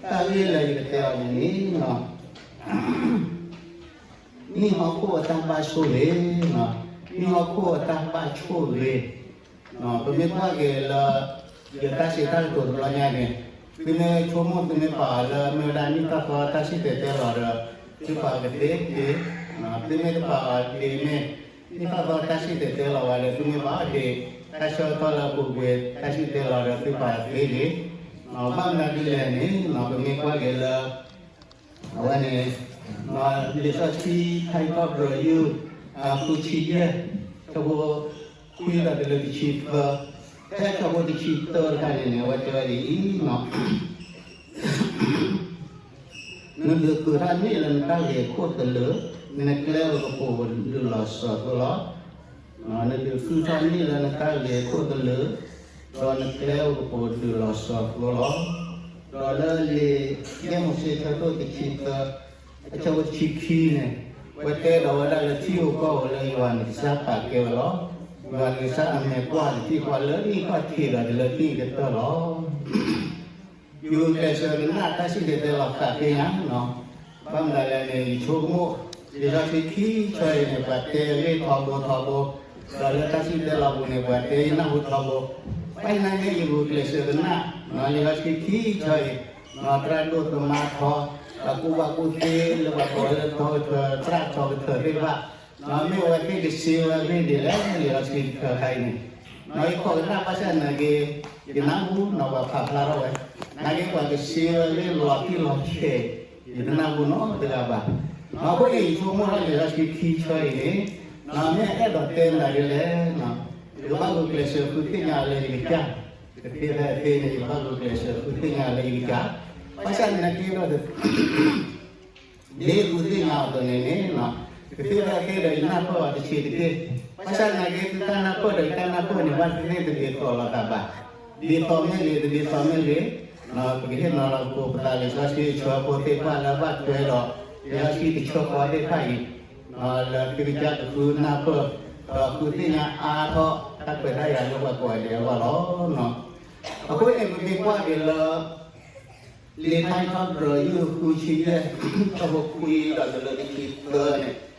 တၢ်ဂ့ၢ်လၢယကတဲအီၤဒ်န့ၣ်, နံၣ်ဟီၣ်ခိၣ်အတၢ်ဘၣ်ဆိၣ်ဂ့ၤ, နံၣ်ဟီၣ်ခိၣ်အတၢ်ဘၣ်ဆိၣ်ဂ့ၤ, ပမ့ၢ်ကွၢ်က့ၤလၢ ယတၢ်စံးတၢ်ကတိၤတဘျီညါန့ၣ်, သုမ့ၢ်ဆိကမိၣ်သုမ့ၢ်ပာ်အီၤလၢမ့ၢ်ဝဲဒၣ်နံၣ်သၣ်သီတၢ်စံၣ်တဲၤတဲလီၤဒီး သုပာ်ကသ့တက့ၢ်. သုမ့ၢ်တပာ်အီၤဒ်န့ၣ် နံၣ်သၣ်သီတၢ်စံၣ်တဲၤတဲလီၤဝဲဒီး သုမ့ၢ်ပာ်အီၤဒ် တၢ်ဆၢကတီၢ်လၢအပူၤကွံာ် တၢ်စံၣ်တဲၤတဲလီၤဒီးသုပာ်သ့တက့ၢ်. ဘၣ်မနုၤဒ်လဲၣ်န့ၣ် ပမ့ၢ်ကွၢ်က့ၤလၢ အဝဲန့ၣ် လံာ်စီဆှံ ထါဟံၣ်ခီၣ်ပတြၢၤယုၢ် ဃုဆံယဲၢ် ဆၢဖိခွံဒီးတုၤလၢတဆံသၢ, ဖဲဆၢဖိတဆံသၢတခါန့ၣ်န့ၣ် အဝဲတဲဝဲဒ်အံၤ, နဒုးကုာ်ထီၣ်န့ၢ်လၢနတၢ်ဂ့ၤအခိၣ်သလုး, နကျဲဧိၤကပိာ်ဧိၤဒုးလီၤစၢၤအသိးလီၤ. နဒုးကုာ်ထီၣ်န့ၢ်လၢနတၢ်ဂ့ၤအခိၣ်သလုး, ဒီးနကျဲဧိၤကပိာ်ဧိၤဒုးလီၤစၢၤအသိးလီၤ. ဒီးလၢလံာ်ယဲၢ်မိၤၡ့ဆၢဒိၣ်တဆံသၢ အဆၢဖိတဆံခံန့ၣ်, အဝဲတဲဒီးဝဲဒၣ်လၢထံဧိၤကီၢ်ဧိၤလၢယွၤနကစၢ်ပာ်ကဲဝဲလီၤ. ယွၤနကစၢ်အမဲာ်ကွၢ်တထံၣ်ဃီလၢနံၣ်ခီၣ်ထံးဒီးတုၤလၢနံၣ်ကတၢၢ်လီၤ. ယဂုာ်ကျဲးစၢးကနၣ်တၢ်စံၣ်တဲၤတဲလီၤဃးသ့ၣ်ညါ, ဘၣ်မနုၤလဲၣ်န့ၣ် ယဆိကမိၣ် လံာ်စီဆှံခံဆၢအံၤန့ၣ် ပှၤတဲအဂ့ၢ်ထီဘိထီဘိ, ဒီးလၢတၢ်စံၣ်တဲၤတဲလီၤပူၤန့ၣ် ပှၤတဲနၢ်ဟူထီဘိ, ဘၣ်ဆၣ်သနာ်က့ ယဂုာ်ကျဲးစၢးကနၣ် လံာ်စီဆှံခံဆၢအံၤ, သရၣ်ဒိၣ်သမါထီ, ဒီးကူၣ်ဘၣ်ကူၣ်သ့လၢပှၤကိးလၢထီကထၢ သရၣ်ထီကထၢသ့ၣ်တဖၣ်, မ့ၢ်အဝဲသ့ၣ်ကစံးဝဲအဂ့ၢ်ဒ်လဲၣ် လံာ်စီဆှံတဆၢခါအံၤန့ၣ်, ယခိးကနၣ်ဘၣ်ဆၣ်သနာ်က့ ယနၢ်ဟူနီၤ ပှၤဖးဖျါထီၣ်ဝဲ, သနာ်က့ပှၤကစံးဝဲအဂ့ၢ်လီၤတံၢ်လီၤဆဲး, ယတနၢ်ဟူနီတဂၤဘၣ်. အဃိန့ၣ် ယဆိကမိၣ်ထီၣ်လံာ်စီဆှံခံဆၢအံၤန့ၣ်, မ့ၢ်အဲၣ်ဒိးတဲမနုၤဒ်လဲၣ်, ယကဘၣ်ဂုာ်ကျဲးစၢးဃုသ့ၣ်ညါလၢယကစၢ်, ကသ့ဖဲသ့န့ၣ် ယကဘၣ်ဂုာ်ကျဲးစၢးဃုသ့ၣ်ညါလၢယကစၢ်, ဘၣ်ဆၣ်သနာ်က့ဒီး ဒ်ဃုသ့ၣ်ညါအသိးန့ၣ်န့ၣ်, ကသ့ဖဲသ့ဒီးယနၢ်ပၢၢ်အီၤတဆံးတက့ၢ်. ဘၣ်ဆၣ်သနာ်က့ သုတၢ်နၢ်ပၢၢ်ဒီးယတၢ်နၢ်ပၢၢ်န့ၣ် ဘၣ်သ့ၣ်သ့ၣ်တဒ်သိးလိာ်သးဘၣ်. ဒ်သိးမ့ၢ်ဂ့ၤ တဒ်သိးမ့ၢ်ဂ့ၤ, ပကဟ့ၣ်နီၤလီၤပသးလံာ်စီဆှံအဆၢဖိသ့ၣ်တဖၣ်လၢဘၣ်ထွဲဒီး လံာ်စီဆှံတဆၢဃီသ့ၣ်တဖၣ်အံၤ, လၢသုကစၢ်ကဃုနၢ်ပၢၢ်, ဒီးဃုသ့ၣ်ညါအါထီၣ်တၢ်ခွဲးတၢ်ယာ်လၢပှၤကိးဂၤဒဲးအဂီၢ်လီၤ. အဃိန့ၣ် ပမ့ၢ်ကွၢ်က့ၤလၢ လံာ်ထါဟံၣ်ခီၣ်ပတြၢၤယုၢ်ဃုဆံယဲၢ် ဆၢဖိခွံဒီးတုၤလၢတ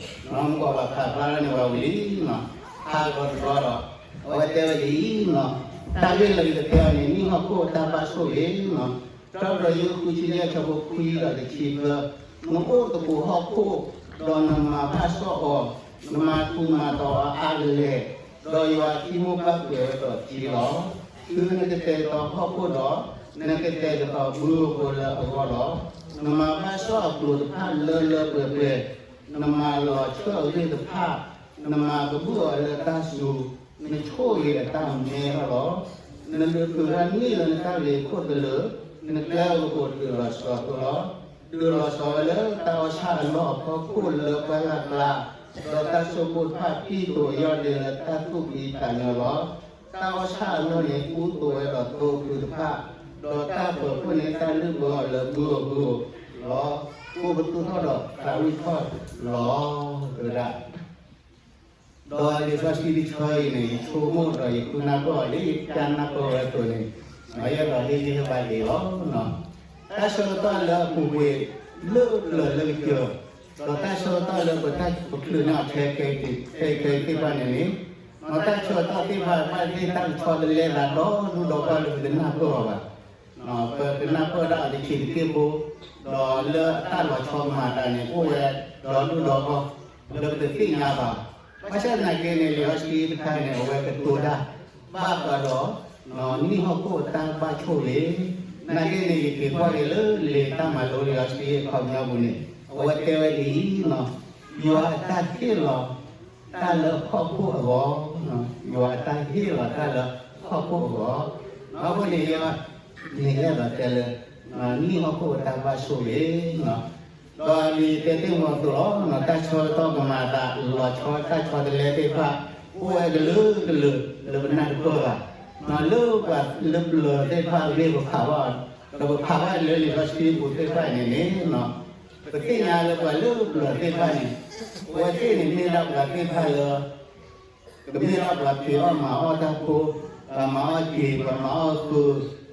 ဆံသၢန့ၣ်, မုၢ်ကီၢ်ပှၤဖးဖျါန့ၢ်ပှၤဝံၤလံ, ဖးကဒီးတဘျီဒီး အဝဲတဲဝဲဒ်အံၤ, တၢ်ဂ့ၢ်လၢယကတဲအီၤန့ၣ် နံၣ်ဟီၣ်ခိၣ်အတၢ်ဘၣ်ဆိၣ်ဂ့ၤ, ခီၣ်ပတြၢၤယုၢ်ဃုဆံယဲၢ် ဆၢဖိခွံဒီးတဆံသၢ, နအိၣ်သကိးဟီၣ်ခိၣ်, ဒီးနမၤဘၣ်စီၣ်အီၤ, နမၤထူးမၤတီၤအီၤအါကလဲာ်, ဒီးယွၤအထံမိၢ်ပှၢ်ကွဲးဝဲဒီးထံလီၤ. တုၤနကတဲာ်ကတီၤဟီၣ်ခိၣ်ဒီး, နကတဲာ်ကတီၤဘုဧိၤဖိလၢအဂီၢ်လီၤ. နမၤဘၣ်စီၣ်အကျိၤတဖၣ်လၢလၢပှဲၤပှဲၤ, နမၤလီၤဆၢအဂ့ၢ်တဖၣ်, နမၤကဘုၣ်အီၤလၢတၢ်စူၤ, နဆိၣ်ဂ့ၤအတၢ်မဲထီၣ်လီၤ. နဒုးကုာ်ထီၣ်န့ၢ်လၢနတၢ်ဂ့ၤအခိၣ်သလုး, နကျဲဧိၤကပိာ်ဒုးလီၤစှၤအသိးလီၤ. ဒုးလီၤစှၤဝဲလၢတၢ်အီၣ်ဆၣ်အလီၢ်အဖီခိၣ်လၢပှၢ်လၢ်ကျါ, ဒီးတၢ်ဆိကမိၣ်တဖၣ်ပံၣ်တိာ်ယီၢ်ဒ့လၢတၢ်သူၣ်ဖှံသးညီလီၤ. တၢ်အီၣ်ဆၣ်အလီၢ်န့ၣ် ကူသိးဝဲဒီးသိအဖုတဖၣ်, ဒီးတၢ်ပၢၤခိၣ်န့ၣ်တၢ်လုၢ်ဘၢအီၤလၢဘုဧိၤဟုဧိၤလီၤ. ကိးပသူထီၣ်ဒီးသးဝံၣ်ထီၣ်လီၤ. တဝဲဒၣ် ဒီးလံာ်စီဆှံတဆၢအံၤန့ၣ် ယဆိကမိၣ်ဒီးယဃုနၢ်ပၢၢ်အီၤလၢယကနၢ်ပၢၢ်ဝဲအသိးန့ၣ်, ယအဲၣ်ဒိးဟ့ၣ်ဂံၢ်ဟ့ၣ်ဘါက့ၤအီၤလီၤ. တၢ်ဆၢကတီၢ်လၢအပူၤကွံာ် လၢပျၢၤလၢကစၢၢ်, ဒီးတၢ်ဆၢကတီၢ်လၢပတၢ်ပချုးန့ၢ်အီၤထဲခဲအံၤသ့ၣ်တဖၣ်န့ၣ်န့ၣ်, ဒီးတၢ်ဆၢကတီၢ်သ့ၣ်တဖၣ်ဘၣ်သ့ၣ်တၢ်ကဆီတလဲသးဒီဒူၣ်ဒီဂီၢ်လၢပတနၢ်ပၢၢ်အီၤဘၣ်. ပကနၢ်ပၢၢ်ဒၣ်အီၤတဆံးတက့ၢ်ဖိ, ဒီးလၢအတၢ်လီၤဆီမၤတၢ်န့ၣ် အိၣ်ဝဲဒီဒူၣ်ဒီဂီၢ် လၢပတသ့ၣ်ညါဘၣ်. ဘၣ်ဆၣ်သနာ်က့န့ၣ် လံာ်စီဆှံတခါန့ၣ် အဝဲကတိၤတၢ် ဘၣ်ဃးဒီး နံၣ်ဟီၣ်ခိၣ်အတၢ်ဘၣ်ဆိၣ်ဂ့ၤ, သနာ်က့န့ၣ် ယက့ၤကွၢ်က့ၤလၢလံာ်တၢ်မၤလိလံာ်စီဆှံအခီပညီပူၤန့ၣ် အဝဲတဲဝဲဒ်အံၤ, ယွၤအတၢ်ဟ့ၣ်လီၤ တၢ်လၢဟီၣ်ခိၣ်အဂီၢ်, ယွၤအတၢ်ဟ့ၣ်လီၤတၢ်လၢဟီၣ်ခိၣ်အဂီၢ်, အဃိန့ၣ် ယဲန့ၣ်အဲၣ်ဒိးတဲလၢ နံၣ်ဟီၣ်ခိၣ်အတၢ်ဘၣ်ဆိၣ်ဂ့ၤ, ဒီးဒ်ယတဲတ့ၢ်မီၤသိးလီၤ, တၢ်ဆၢကတီၢ်ကမၤအသးလီၤဆီ တၢ်ဆီတလဲသ့ၣ်တဖၣ် အိၣ်ဝဲကလုာ်ကလုာ် လၢပနၢ်တပၢၢ်ဘၣ်, လၢပှၤလၢပျၢၤသ့ၣ်တဖၣ်အဂ့ၢ်ပဖးဘၣ်, ဒီးပဖးဘၣ်လၢလံာ်စီဆှံပူၤသ့ၣ်တဖၣ်န့ၣ်န့ၣ် ပသ့ၣ်ညါလၢပှၤလၢပျၢၤသ့ၣ်တဖၣ်န့ၣ် အဝဲသ့ၣ်န့ၣ်မ့ၢ်ဒၣ်ပှၤသ့ၣ်တဖၣ်လၢ ကမ့ၢ်ဒၣ်ပှၤဖံးအီၣ်မၤအီၣ်တၢ်ဖိ, ပှၤမၤအီၣ်က့ၤ, ပှၤမၤအီၣ်ဃု,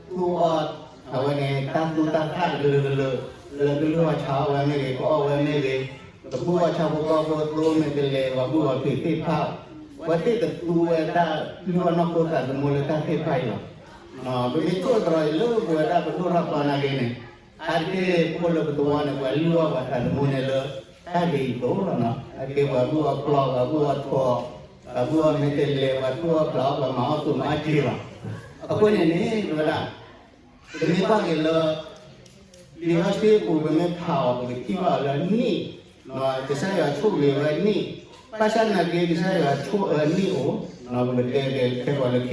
သူၣ်အီၣ် အဝဲန့ၣ် တၢ်သူတၢ်သၣ်ကလုာ်ကလုာ်, လၢကလုၢ်အီၣ်ဆါအီၣ်ဝဲမ့ၢ်ဂ့ၤ, ကအီၣ်ဝဲမ့ၢ်ဂ့ၤ, ကဘူၣ်အီၣ်ဆၣ်ဖိကီၢ်ဖိသိမ့ၢ်တလဲၤ ပှၤဘူၣ်အီၣ်ဖံးသ့ၣ်တဖၣ်, အဝဲသ့ၣ်ကသူဝဲတၢ်လုၢ်အီၣ်နီၢ်ခိသးသမူလၢတၢ်သ့ၣ်တဖၣ်အံၤလီၤ. ပမ့ၢ်ဆိၣ်သတြီၤအံၤလၢပဝဲဒၣ်ပဒိၣ်ထီၣ်သီနာ်က့န့ၣ်, အါတက့ၢ်အိၣ်လၢပသဝီန့ၣ် ပှၤလုၢ်အီၣ်ပှၤသးသမူန့ၣ်လၢ တၢ်ဂ့ၤအံၤအသိးလီၤ. အက့ၢ်ပှၤဘူၣ်အီၣ်ကျီၢ်, ပှၤဘူၣ်အီၣ်ထိး, ပှၤဘူၣ်အီၣ်မ့ၢ်တလဲၤ, ပှၤသူၣ်အီၣ်ဖျးအီၣ်, ပှၤမၤအီၣ်သူၣ်မၤအီၣ်စ့လီၤ. အဃိန့ၣ်န့ၣ် ပဝဲဒၣ် ပမ့ၢ်ကွၢ်က့ၤလၢ လံာ်စီဆှံပူၤ ပမ့ၢ်ဖးအီၤ ပကထံၣ်ဘၣ်အီၤလၢနံၣ်, ကစၢ်ယွၤဆိၣ်ဂ့ၤဝဲနံၣ်, ဘၣ်ဆၣ်သနာ်က့ ကစၢ်ယွၤဆိၣ်အၢနံၣ်အိၣ်, ပကတဲက့ၤခဲကိာ်လၢခံ,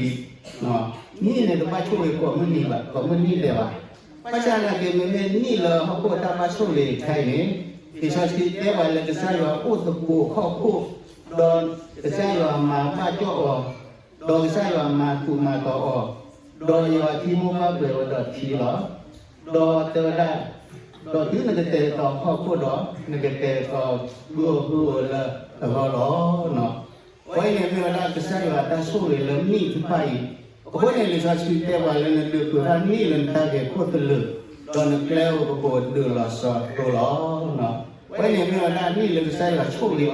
နံၣ်န့ၣ်တဘၣ်ဆိၣ်ဂ့ၤကိးမုၢ်နံၤဘၣ်, ကိးမုၢ်နံၣ်ဒဲးဘၣ်. ဘၣ်ဆၣ်သနာ်က့ မ့မ့ၢ်နံၣ်လၢဟီၣ်ခိၣ်တၢ်ဘၣ်ဆိၣ်ဂ့ၤခဲအံၤန့ၣ်, လံာ်စီဆှံတဲပှၤလၢကစၢ်ယွၤအိၣ်သကိးဟီၣ်ခိၣ်, ဒီးကစၢ်ယွၤမၤဘၣ်ကၠီၣ်အီၤ, ဒီးကစၢ်ယွၤမၤသူၣ်မၤသီအီၤ, ဒီးယွၤအထံမိၢ်ပှၢ်ပှဲၤဝဲဒီးထံလီၤ. ဒီးတဲဝဲဒၣ်, ဒီးတုၤနကတဲာ်ကတီၤဟီၣ်ခိၣ်ဒီး, နကတဲာ်ကတီၤဘုဧိၤဟုဧိၤလၢအဂီၢ်လီၤ. အဝဲအံၤန့ၣ်မ့ၢ်ဝဲဒၣ်ကစၢ်ယွၤတၢ်ဆိၣ်ဂ့ၤလၢနံၣ်တဖၣ်အံၤ, အဃိန့ၣ် လံာ်စီဆှံတဲပှၤလၢနဒုးပှ့ၤထီၣ်နံၣ်လၢနတၢ်ဂ့ၤခိၣ်သလုး, ဒီးနကျဲဧိၤကပိာ်ဒုးလီၤစၢၤအသိးလီၤ. အဝဲန့ၣ်မ့ၢ်ဝဲဒၣ်နံၣ်လၢကစၢ်ယွၤဆိၣ်ဂ့ၤအီၤ,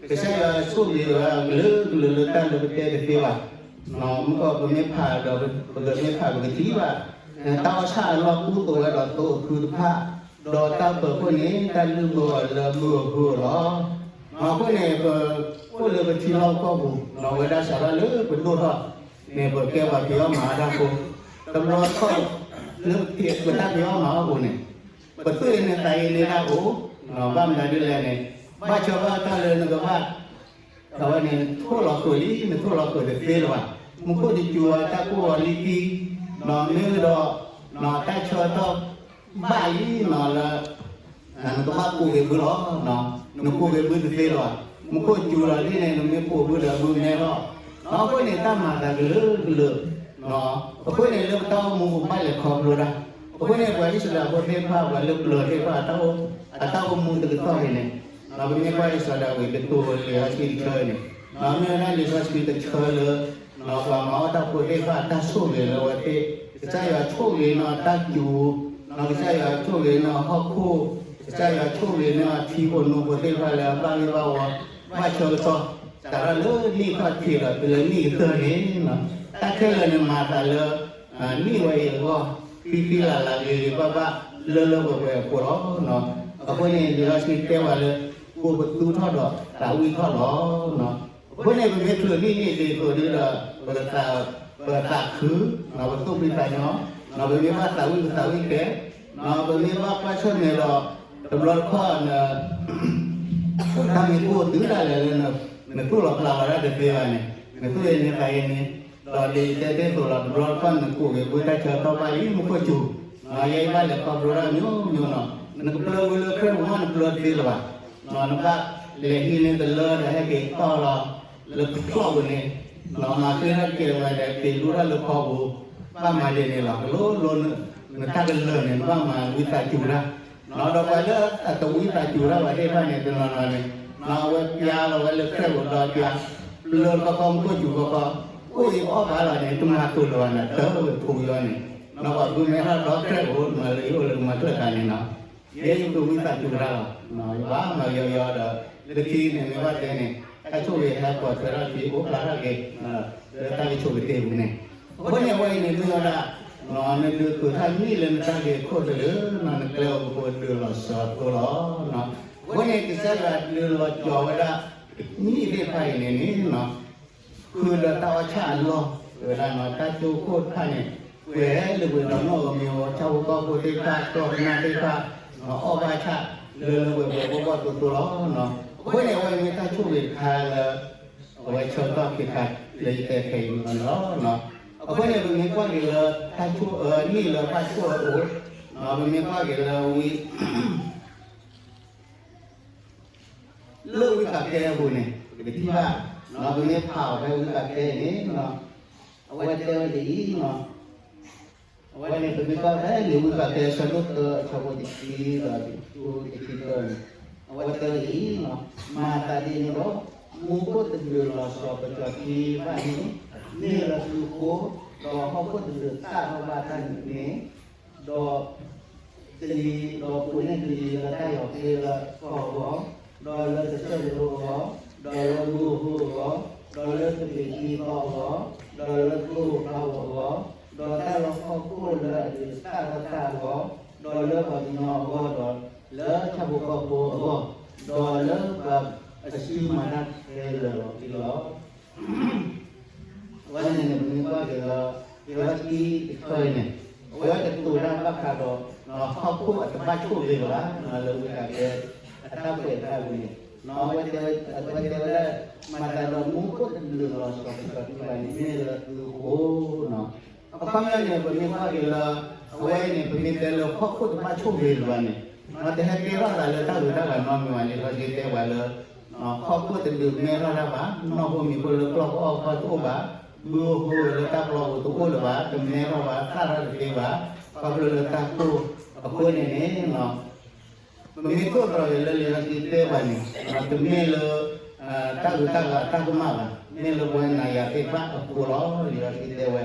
ကစၢ်ယွၤဆိၣ်ဂ့ၤဝဲအကလုာ်ကလုာ်လၢတၢ်လၢပတဲတသ့ဘၣ်. မုၢ်ကီၢ်ပမ့ၢ်ဖးဒီး ပကမ့ၢ်ဖးပကထံၣ်ဘၣ်, တၢ်အီၣ်ဆၣ်အလီၢ်ကူသိးဝဲဒီးသိအဖုတဖၣ်, ဒီးတၢ်ပၢၤခိၣ်န့ၣ် တၢ်လုၢ်ဘၢအီၤလၢမုၢ်ဧိၤဟုဧိၤလီၤ. အဃိန့ၣ် ပအိၣ်လၢပထံလီၢ်ကီၢ်ပူၤ, ဝဲဒၣ်စးထီၣ်လၢပဒိၣ်ထီၣ်န့ၣ် ပကဲပှၤဖံးအီၣ်မၤအီၣ်တၢ်ဖိ, တဘျီတခီၣ်လၢပတၢ်ဖံးအီၣ်မၤအီၣ်ပူၤန့ၣ်, ပသူၣ်အ့န့ၣ်သးအ့န့ၣ်ဒၣ်အိၣ်, ဘၣ်မနုၤဒ်လဲၣ်န့ၣ်, ဘၣ်ဆၢဘၣ်တၢ်လၢနကဘၣ် အဝဲန့ၣ် ထိၣ်လီၤဃုာ်လံ နထိၣ်လီၤဃုာ်တသ့လၢၤဘၣ်. မူခိၣ်တစူၤအတၢ်ကိၢ်အီၤလံခံ, မ့ၢ်ဒီး တၢ်ဆၢကတီၢ်ဘၣ်လံနီၤလၢ နကဘၣ်ကိးက့ၤဘုလီၤ. နကိးက့ၤဘုတသ့လၢၤဘၣ်. မူခိၣ်စူၤလီၤလံန့ၣ် နမ့ၢ်ကိးဘုဒီးဘုမဲထီၣ်, အဃိန့ၣ် တၢ်မၤသးကလုာ်ကလုာ်, အဃိန့ၣ် လၢပတၢ်အိၣ်မူပူၤဘၣ်လဲၤခီဖျိတၢ်, အဃိန့ၣ် ပှၤအံၣ်စရ့လးဖိသ့ၣ်တဖၣ် ပှၤလၢပျၢၤသ့ၣ်တဖၣ် အတၢ်အိၣ်မူတကတီၢ်န့ၣ်န့ၣ်, ပမ့ၢ်ကွၢ်အံၣ်စရ့လးဝံၤ ကတိၤလံာ်စီဆှံတဆၢန့ၣ်, မ့ၢ်ဝဲဒၣ်လံာ်စီဆှံတဆၢလၢ ပှၤမၤအီၣ်တၢ်ဖိသ့ၣ်တဖၣ် တၢ်ဆိၣ်ဂ့ၤလၢအဝဲသ့ၣ်, ကစၢ်ယွၤဆိၣ်ဂ့ၤန့ၢ်တၢ်စူၤ, ကစၢ်ယွၤဆိၣ်ဂ့ၤန့ၢ်ဟီၣ်ခိၣ်, ကစၢ်ယွၤဆိၣ်ဂ့ၤန့ၢ်အထံဖိနိဖိသ့ၣ်တဖၣ်လၢအဘၣ်ဂ့ၢ်ဘၣ်ဝီ, ဘၣ်ဆၢကတီၢ်, စးထီၣ်လၢနံၣ်ခီၣ်ထံးဒီးတုၤလၢနံၣ်ကတၢၢ်န့ၣ်, တၢ်ခဲလၢာ်န့ၣ်မၤသးလၢ နံၣ်ဝဲအံၤအဂီၢ်, ဃံဃံလၤလၤဂ့ၤဂ့ၤဘၣ်ဘၣ် လၢလၢပှဲၤပှဲၤအဃိလီၤ. အဃိန့ၣ် လံာ်စီဆှံတဲဝဲလၢ ကိးပသူထီၣ်ဒီးသးဝံၣ်ထီၣ်လီၤ. အဃိန့ၣ် ပမ့ၢ်ချုးနံၣ်န့ၣ်ဒ်သိးဒီး ပကသးခု, ပသးခု, ပသူၣ်ဖှံသးညီ, ပမ့ၢ်ဘၣ်သးဝံၣ်ပသးဝံၣ်ကဲ, ပမ့ၢ်ဘၣ်ကွၢ်ဆၢၣ်မဲာ်ဒီး တဘျီတခီၣ် တၢ်မ့ၢ်ကိၢ်တုၤဒၣ်လဲာ်လၢ နသူၣ်လီၤဖျးလီၤတၢ်တသ့ဘၣ်န့ၣ်, နသူၣ်အ့န့ၣ်သးအ့န့ၣ်, ဒီးဒ်ယတဲတ့ၢ်အသိးလီၤ တဘျီတခီၣ်နကိးက့ၤဘုတၢ်ဆၢကတီၢ်ဘၣ်လံ မူခိၣ်စူၤ, ယဲအံၤဘၣ်လဲၤခီဖျိတၢ်မျိုးမျိုးနီၤ, နကပျၢၤဝံၤလၢခရံာ်ပူၤမ့ၢ်နပျၢၤတသ့လၢၤဘၣ်, နဘၣ်လဲၤဟံးန့ၢ်တလၢဒီးဟဲက့ၤတီၢ်လီၤ လၢချီၣ်ပူၤန့ၣ်, မၤဃ့တၢ်တကဲဝဲဒီး က့ၤလူထီၣ်လၢခီပူၤ, ဘၣ်မၤဒ်န့ၣ်လီၤ ကလိလိ နတၢ်ကလၢာ်န့ၣ် နဘၣ်မၤဝံသးစူၤတၢ်, ဒီးပှၤလၢအတဝံသးစူၤတၢ်ဘၣ်သ့ၣ်တဖၣ်န့ၣ် တနီၤနီၤန့ၣ်, အဝဲပျါလီၤဝဲလၢခရံာ်ပူၤဒီးပျါ, ပျၢၤတခီခီမူခိၣ်စူၤခီခီ, အိၣ်အံၤအီၣ်ဘၣ်လီၤန့ၣ် တမၤသိးလၢၤဘၣ်န့ၣ် တၢ်ဝဲဖိယီန့ၣ်, ဒီးပှၤဘုမဲထီၣ်ဒီခရံာ်ပူၤ မၤလၢယအိၣ်လၢကမၤကျၢၢ်ခါန့ၣ်နီၤ, ယဲယကဝံသးစူၤတၢ်လီၤ, ယဘၣ်မၤယီယီဒီး လၢခံန့ၣ် မ့ၢ်ဘၣ်တဲန့ၣ် တၢ်ဆိၣ်ဂ့ၤဟဲပိာ်ထွဲထီၣ်က့ၤ အိၣ်ဖျါထီၣ်က့ၤ လၢတၢ်ဂ့ၢ်ဆိးကတ့ၢ်ပူၤန့ၣ်, အဃိန့ၣ် အဝဲအံၤန့ၣ်မ့ၢ်ဝဲဒၣ် နဒုးပှ့ၤထီၣ်နံၣ်လၢနတၢ်ဂ့ၤခိၣ်သလုး နကျဲအိၣ်ကပိာ်ဒုးလီၤစၢၤအသိးလီၤ. အဃိန့ၣ် ကစၢ်ယွၤဒုးလီၤကၠီၤဝဲဒၣ် နံၣ်သ့ၣ်တဖၣ်အံၤန့ၣ်န့ၣ် ဃုာ်ဒီးတၢ်အီၣ်ဆၣ်အလီၢ် ဝဲဒၣ်တၢ်ကၠိခိၣ်တဖၣ်န့ၣ် ပှဲၤလၢပှဲၤဒီးနီၣ်ဧိၤမံၤဧိၤ ဆၣ်ဖိကီၢ်ဖိသ့ၣ်တဖၣ် ကီၢ်ကနၣ်သ့ၣ်တဖၣ် အီၣ်ဘၣ်ဆၣ် လၢလၢပှဲၤပှဲၤဘီၣ်ဘီၣ်သိသိလီၤ. အဃိန့ၣ် အဝဲမ့ၢ်တၢ်ဆိၣ်ဂ့ၤတခါလၢ အဝဲဆၢကတီၢ်ခံခါလၢယတဲခဲအံၤန့ၣ်လီၤ. အဃိန့ၣ် ပမ့ၢ်ကွၢ်က့ၤလၢ တၢ်ဆိၣ်အၢနံၣ်လၢတၢ်ဆိၣ်အၢအိၣ်, ပမ့ၢ်ကွၢ်က့ၤလၢဝံ လၢဝံသးစဲအပူၤန့ၣ် ပကထံၣ်ဘၣ်, ပမ့ၢ်ဖးအီၤဖဲဝံသးစဲန့ၣ်, အဝဲတဲဝဲဒ်အံၤ, အဝဲန့ၣ် ပမ့ၢ်ကွၢ်ဖဲလံာ်ဝံသးစဲ အဆၢဒိၣ်သၢ အဆၢဖိတဆံဒီးတဆံတၢန့ၣ်, အဝဲတဲဝဲဒ်အံၤ, မၤသးဒ်န့ၣ်ဒီး မူခိၣ်တဒုးလီၤစီၤပတြၢၤခံဘၣ်န့ၣ်, မ့ၢ်လၢသုဃိ, ဒီးဟီၣ်ခိၣ်တဒုးသၣ်ထီၣ်ဘၣ်တၢ်န့ၣ်န့ၣ် ဒီး တလံၤ, ဒီးပိာ်န့ၢ်တလံၤလၢတၢ်လီၤဃံၤလၢကီၢ်အဂီၢ်, ဒီးလၢကစၢၢ်ကလိအဂီၢ်, ဒီးလၢမူအဖိအဂီၢ်, ဒီးလၢသဘ့ၣ်သံသီအဂီၢ်, ဒီးလၢကျိဖိဖးဂီၤအဂီၢ်, ဒီးတၢ်လီၢ်ဟီၣ်ခိၣ်လၢအဒုးသၣ်ထီၣ်တၢ်အဂီၢ်, ဒီးလၢပှၤကညီအဂီၢ်, ဒီးလၢဆၣ်ဖိကီၢ်ဖိအဂီၢ်, ဒီးလၢပှၤအစုမၤတၢ်ခဲလၢာ်လီၤတံၢ်လီၤ. အဝဲန့ၣ်န့ၣ် ပမ့ၢ်ကွၢ်က့ၤလၢ လံာ်စီဆှံတဆၢအံၤန့ၣ်, အဝဲတတိၤတၢ်ဘၣ်ဃးဒီး ဟီၣ်ခိၣ်အတဘၣ်ဆိၣ်ဂ့ၤဘၣ် လၢဝံသးစူၤ အတၢ်ကွဲးတၢ်ဝံၤန့ၣ်, အဝဲတဲဝဲလၢ မၤသးဒီးမူခိၣ်တဒုးလီၤစီၤကစီၤတံၢ်ဘၣ်န့ၣ် မ့ၢ်လၢသုဃိနီၤ. အခီပညီန့ၣ် ပမ့ၢ်ကွၢ်က့ၤလၢ အဝဲအံၤန့ၣ် ပမ့ၢ်တဲလၢဟီၣ်ခိၣ်တဘၣ်ဆိၣ်ဂ့ၤလၢၤဘၣ်န့ၣ်, တဟဲကဲထီၣ်သးလၢတၢ်ဂုၤတၢ်ဂၤနီတမံၤဘၣ်. လံာ်စီဆှံတဲပှၤလၢ ဟီၣ်ခိၣ်တဒုးမဲထီၣ်တၢ်ဘၣ်, နီၢ်ဖိမံၤဖိလၢကျီၢ်ကီၢ်အီၣ်တအိၣ်ဘၣ်, ဘုဧိၤဃိဧိၤလၢတၢ်ပျီပူၤတအိၣ်လၢၤဘၣ်, တမဲထီၣ်ဘၣ်, သၣ်ထီၣ်တသ့ဘၣ်, ခီဖျိလၢတၢ်ကိၢ်အဃိန့ၣ်န့ၣ် ပမ့ၢ်ထိၣ်သတြီၤက့ၤလၢလံာ်စီဆှံတဲပှၤန့ၣ် တမ့ၢ်လၢ တၢ်ဂုၤတၢ်ဂၤအတၢ်ကမၣ်ဘၣ်, မ့ၢ်လၢပဝဲနၤယၤသ့ၣ်တဖၣ်အဃိလီၤ. လံာ်စီဆှံတဲဝဲ အ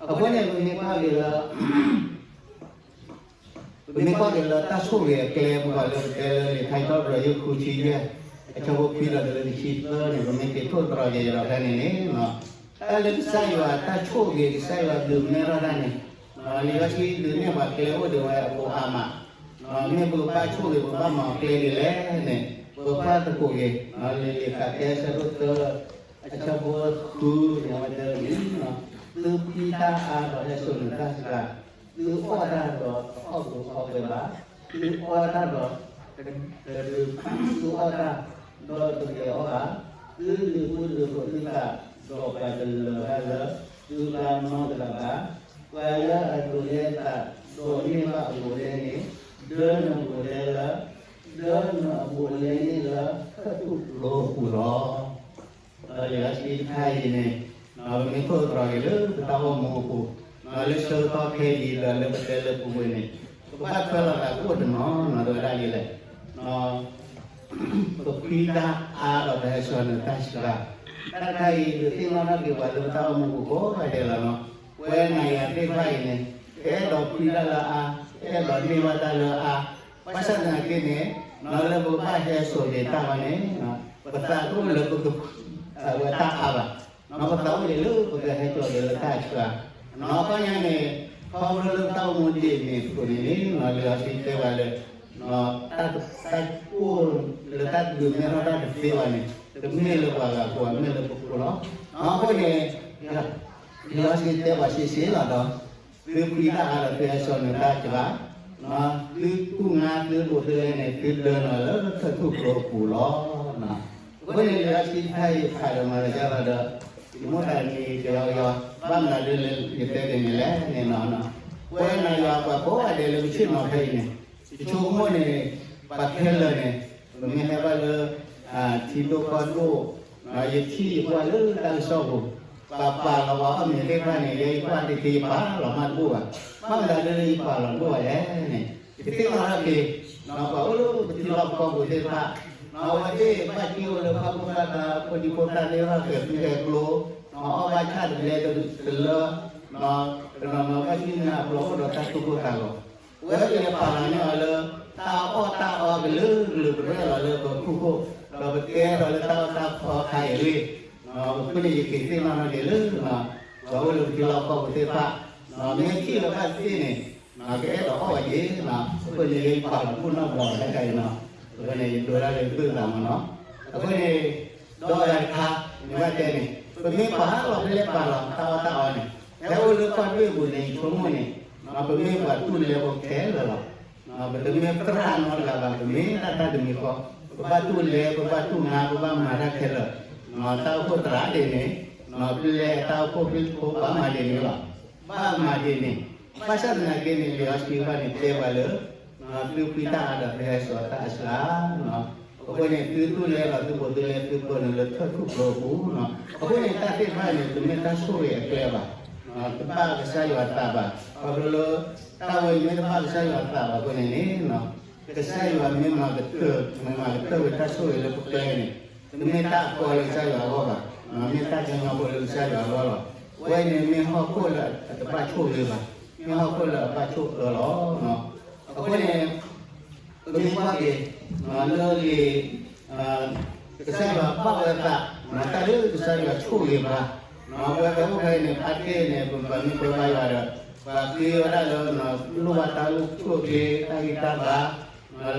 ဃိန့ၣ် ပမ့ၢ်ကွၢ်က့ၤလၢ ပမ့ၢ်ကွၢ်က့ၤလၢတၢ်ဆိၣ်ဂ့ၤအကျဲ ပကွၢ်လၢပတဲလၢလံာ်ထါစံးထီၣ်ပတြၢၤ ယုၢ်ဃုဆံယဲၢ် အဆၢဖိခွံဒီးတုၤလၢတဆံသၢန့ၣ် ပမ့ၢ်က့ၤထိၣ်သတြီၤက့ၤဒီးဖဲန့ၣ်န့ၣ် တၢ်လၢကစၢ်ယွၤတၢ်ဆိၣ်ဂ့ၤ ကစၢ်ယွၤဒုးမဲထီၣ်တၢ်န့ၣ် လံာ်စီဆှံဒုးနဲၣ်ပှၤကျဲအိၣ်ဒံးဝဲအကိးအါမး, မ့ၢ်ပကဘၣ်ဆိၣ်ဂ့ၤ ပဘၣ်မၤအီၤကျဲဒ်လဲၣ်န့ၣ် ပကွၢ်သကိးက့ၤ လံာ်လံာ်ဃးတဲဆၢဒိၣ်သၢ အဆၢဖိဃုန့ၣ် အဝဲတဲဝဲန့ၣ် သုဖှံတၢ်အါဒီးဟဲစိာ်နုာ်တၢ်စှၤ, သုအီၣ်တၢ်ဒီးတအီၣ်ကီးအီပှဲၤဘၣ်, သုအီတၢ်ဒီး တဒုး သုအီၣ်တၢ် ဒီးတကဲးအီၣ်ဘၣ်, သုလုၢ်ဃူလုၢ်ဖိးသုသး ဒီးပှၤတလၢၤတၢ်လၢသုကျါနီတဂၤဘၣ်, ပှၤလၢအဒိးလဲသးဒီးန့ၢ်ဘၣ်အဘူးအလဲန့ၣ် ဒၢနဘူးအလဲလၢ ဒၢနဘူးအလဲန့ၣ်လၢထၢၣ်ထူၣ်ဖျိအပူၤလီၤ. ဒီးလံာ်စီဆှံတခါအံၤန့ၣ် ပမ့ၢ်ထိၣ်သတြီၤက့ၤလၢပတၢ်အိၣ်မူအပူၤ လၢဆၢကတီၢ်ခဲအံၤဒီးလၢပတဲလၢပူၤဝဲန့ၣ် ပဘၣ်ထွဲလီၤသးတအိၣ်တနီၤနီၤ တဲဝဲဒၣ်ဒ်လဲၣ် ပဖှံတၢ်အါဒီးပဟဲစိာ်နုာ်တၢ်စှၤ, တၢ်တခါအံၤ ဒုးသ့ၣ်နီၣ်ထီၣ်က့ၤပှၤလၢပတၢ်အိၣ်မူပူၤကိးဂၤဒဲးလီၤနီၤ. ပဝဲနၤယၤသ့ၣ်တဖၣ်အံၤန့ၣ် တအဲၣ်ဒိးဖှံတၢ်လၢအါ, တအဲၣ်ဒိးန့ၢ်ဘၣ်တၢ်လၢအါ, ဘၣ်ဆၣ်သနာ်က့န့ၣ် လၢပကဘၣ်ဟဲစိာ်က့ၤတၢ်အီၤန့ၣ် ပသးတအိၣ်လၢပက အဝဲတၢ်အါဘၣ်, ပသးအိၣ်ဒံးလၢပကဟဲစိာ်က့ၤလၢတၢ်အစှၤ, အခီပညီန့ၣ် ခီဖျိလၢပတၢ်အိၣ်မူဒ်န့ၣ်အဃိန့ၣ်န့ၣ် လံာ်စီဆှံတဲဝဲလၢ တၢ် တၢ်ကိၢ်လၢတၢ်ဒုးမဲထီၣ်တၢ်တသ့ဘၣ်န့ၣ် တမ့ၢ်လၢပှၤဂၤအဃိ မ့ၢ်လၢပဃိလီၤ. အဃိန့ၣ် လံာ်စီဆှံတဲပှၤရှဲရှဲလီၤဒီး သုဖှံတၢ်အါဒီးသုဟဲစိာ်နုာ်တၢ်စှၤ, သုတူၢ်ငါသုဒိးသုလဲန့ၣ် သုဒၢနၤလၢထၢၣ်ထူၣ်ဖျိအပူၤလီၤ. အဃိန့ၣ် လံာ်စီဆှံတခါအံၤဖးဒီးမၤသကိးဒီး ယမိၢ်သးနံၤကယီကယီ ဘၣ်မနုၤဒ်လဲၣ်ယတဲက့ၤန့ၣ်လဲၣ်န့ၣ်နီၤ, ပဝဲနၤယွၤပှၤကိးဂၤဒဲးလၢပဆ့ၣ်နီၤဖဲအံၤန့ၣ် ယဆိကမိၣ်န့ၣ် ပှၤခဲလၢာ်န့ၣ် ပမ့ၢ်ဟဲဘၣ်လၢ ထံဒိၣ်ကီၢ်ဒိၣ် ယထံၣ်ယကွၢ်လၢတၢ်ကစီၣ်ပူၤ ပှၤပာ်လီၤပှၤအီၣ်မ့ၤသ့ၣ်တဖၣ်န့ၣ် ယဲယကွၢ်တသ့ယပာ်လီၤမးတဘူၣ်ဘၣ်, ဘၣ်မနုၤဒ်လၢယပာ်လီၤတဘူၣ်ဘၣ်လဲၣ်န့ၣ် ယကသ့ၣ်နီၣ်ထီၣ်က့ၤ ပှၤအိၣ်လၢပထံလီၢ်ကီၢ်ပူၤသ့ၣ်တဖၣ် အဝဲသ့ၣ်ဘၣ်က့ၤအိၣ်လၢဖးဖိသၣ်သး ဖိဒံဖိသၣ်သ့ၣ်တဖၣ် ဃဲၤဖံးဃဲၤကျိ အီၣ်ဘၣ်ဆၣ်တဘျဲတလၢ တနီၤနီၤဘၣ်ဆူညါအဘျီအိၣ်ဒီးတၢ်သူၣ်ကိၢ်သးဂီၤ, ပဝဲကလဲၤပာ်လီၤန့ၢ်အီၤလၢ တၢ်အီၣ်တၢ်အီကလုာ်ကလုာ်ကရဲၣ်လီၤလၢပခိၣ်ခိၣ် ဒီးပတဲဒီးလၢတၢ်အီၣ်တၢ်အီခါအံၤဂ့ၤ, အဃိန့ၣ် ယကသ့ၣ်နီၣ်ထီၣ်က့ၤလၢ ပှၤအိၣ်လၢပထံလီၢ်ကီၢ်ပူၤသ့ၣ်တဖၣ် မ့ၢ်ထံၣ်လၢဘၣ်သ့ၣ်န့ၣ် ကအဲၣ်ဒိးအီၣ်ဝဲက့ၤ, အဃိန့ၣ် ယပာ်လီၤတဘူၣ်နီတဘျီဘၣ်တခါအံၤနီၤ, အဃိန့ၣ် ယဒိးတၢ်လၢယသူၣ်သးမးနီၤ, အဃိန့ၣ် ဒီးဂၤတခါ မ့ၢ်ဘၣ်တဲန့ၣ် ပမ့ၢ်ပာ်လီၤဖဲလဲၣ်ပာ်လီၤတၢ်အီၣ်တၢ်အီန့ၣ် ဟဲအိၣ်လၢကီၢ်ဒွဲၣ်ပူၤန့ၣ် ယဆိကမိၣ်န့ၣ် ပမ့ၢ်ပှၤတူၢ်လဲဖိခဲလၢာ်လီၤ, ပတမ့ၢ်သရၣ်နီတဂၤဘၣ် ပမ့ၢ်တၢ်တၢ်တမံၤဃီ, ပဘၣ်တူၢ်လဲ ပဘၣ်တူၢ်ငါ ပဘၣ်မၤတၢ်ခဲလၢာ်, တၢ်အိၣ်ဖှိၣ်သရၣ်ဒ်န့ၣ် ပလဲၤတၢ်အိၣ်ဖှိၣ်ဖုၣ်ဖိဘၣ်မၤဒ်န့ၣ်လီၤ, ဘၣ်မၤဒ်န့ၣ်, ဘၣ်ဆၣ်သနာ်က့န့ၣ် လံာ်စီဆှံတဖၣ်န့ၣ်တဲပှၤလၢ သုဖှံတၢ်အါဒီးသုဟဲစိာ်တၢ်အစှၤ, အဃိန့ၣ် သုတူၢ်လဲလီၤသုဘိးသုလဲသုဘိးန့ၣ်လၢထၢၣ်ထူၣ်ဖျိအပူၤ, အဃိန့ၣ် တၢ်သ့ၣ်တဖၣ်န့ၣ် တမ့ၢ်တၢ်ဆိၣ်ဂ့ၤအကျဲဘၣ်, တဘၣ်ကစၢ်ယွၤသးဘၣ်, ခီဖျိလၢ တၢ်ဝဲအံၤမ့ၢ်တဘၣ်ကစၢ်ယွၤသးဘၣ်အဃိန့ၣ်န့ၣ် ကစၢ်ယွၤမ့ၢ်မၤကတၢၢ် မ့ၢ်မၤကတၢၢ်ဝဲတၢ်ဆိၣ်ဂ့ၤလၢပကျဲန့ၣ် တမ့ၢ်တၢ်အကီလၢကစၢ်ယွၤအဂီၢ်ဘၣ်, မ့ၢ်တၢ်ကညီဖိလၢကစၢ်ယွၤအဂီၢ်လီၤ, ဝဲန့ၣ်မ့ၢ်ဟီၣ်ခိၣ်လၢအတဘၣ်ဆိၣ်ဂ့ၤဘၣ်, မ့ၢ်ဟီၣ်ခိၣ်လၢအဘၣ်ဆိၣ်အၢလီၤ. အဃိန့ၣ် ပမ့ၢ်ကွၢ်က့ၤ လၢလံာ် ကစၢ်ယွၤဘၣ်ဝဲသး တၢ်လၢကစၢ်ယွၤဆိၣ်ဂ့ၤပှၤ, ပဝဲပအိၣ်ဖဲအံၤန့ၣ် ဖါတ့ၢ်န့ၣ် ပမ့ၢ်ပှဲၤဘါယွၤဒီး ပှၤဃ့ဝဲဒၣ်လၢ လိၣ်ဘၣ်တၢ်အိၣ်ဆူၣ်အိၣ်ချ့ တၢ်ဂံၢ်တၢ်ဘါ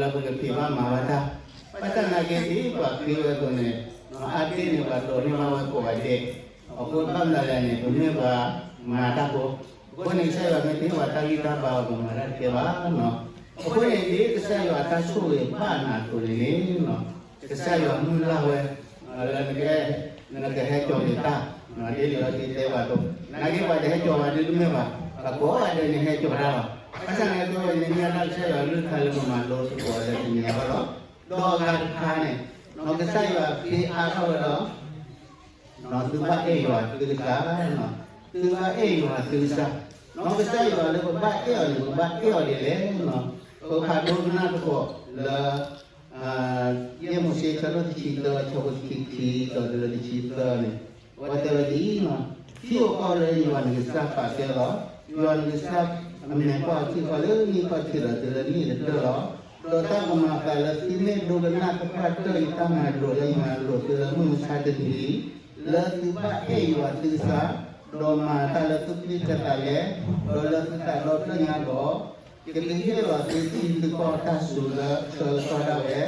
လၢပကဖံးဘၣ်မၤဘၣ်တၢ်, ဘၣ်ဆၣ်သနာ်က့ဒ်ပှၤဃ့ဝဲအသိးန့ၣ် အါတ့ၢ်န့ၣ် ပှၤဒိးန့ၢ်ဘၣ်ဝဲကိးဂၤဒဲး, အဃိဘၣ်မနုၤလဲၣ်န့ၣ် ပမ့ၢ်ပှၤမၤတၢ်ဖိ, အဃိန့ၣ် ကစၢ်ယွၤမ့ၢ်တဟ့ၣ်ပှၤတၢ်ဂံၢ်တၢ်ဘါ ပမၤတၢ်တကဲဘၣ်. အဃိန့ၣ် ဒ်ကစၢ်ယွၤအတၢ်ဆိၣ်ဂ့ၤဘၣ်နၤအသိးန့ၣ်န့ၣ် ကစၢ်ယွၤမုၢ်လၢ်ဝဲ လၢ နကဟဲကၠီၤက့ၤတၢ်, ဒ်လံာ်စီဆှံတဲဘၣ်အသိး, သနာ်က့ပှၤတဟဲကၠီၤဘၣ်ဒ်တမ့ၢ်ဘၣ်, ပှၤကိးဂၤဒဲးန့ၣ်ဟဲကၠီၤတၢ်လီၤ. ဘၣ်ဆၣ်သနာ်က့ဝဲန့ၣ် မ့ၢ်ဝဲဒၣ်ကစၢ်ယွၤလုၢ်ခါလၢပမၤလိသကိးလၢတနံၤအံၤလီၤ. ဒီးအဂၤတခါန့ၣ် ကစၢ်ယွၤဃ့အါထီၣ်ဝဲဒီး သုဘၣ်အဲၣ်ယွၤသုကစၢ်, သုဘၣ်အဲၣ်ယွၤသုကစၢ်, ကစၢ်ယွၤလၢပဘၣ်အဲၣ်အီၤန့ၣ် ပဘၣ်အဲၣ်အီၤဒ်လဲၣ်. ပဖးဒိကနၣ်သကိးလၢ ယဲၢ်မိၤၡ့ ဆၢဒိၣ်တဆံသၢ ဆၢဖိတဆံခံ ဒီးတုၤလၢတဆံသၢန့ၣ်, အဝဲတဲဝဲဒ်အံၤ, ထံၣ်အိၣ်ကီၢ်လၢယွၤနကစၢ်ပာ်ကဲလီၤ. ယွၤနကစၢ်အမဲာ်ကွၢ်ထံကီၢ်လၢနံၣ်ခီၣ်ထံးဒီးတုၤလၢနံၣ်ကတၢၢ်လီၤ. ဒီးတၢ်ကမၤအသးလၢသုမ့ၢ်ဒိကနၣ်သပှၢ်တၢၢ်ယတၢ်မၤလိာ်လၢယမၤလိာ်သုလၢမုၢ်မဆါတနံၤအံၤ, လၢသုဘၣ်အဲၣ်ယွၤသုကစၢ်, ဒီးမၤတၢ်လၢသူၣ်ကံၢ်သးလဲ, ဒီးလၢသုသးဒီဖျၢၣ်ညါဒီး ယကဟ့ၣ်လီၤသုထံသုကီၢ်တၢ်စူၤလၢအဆၢကတီၢ်ဒၣ်ဝဲ,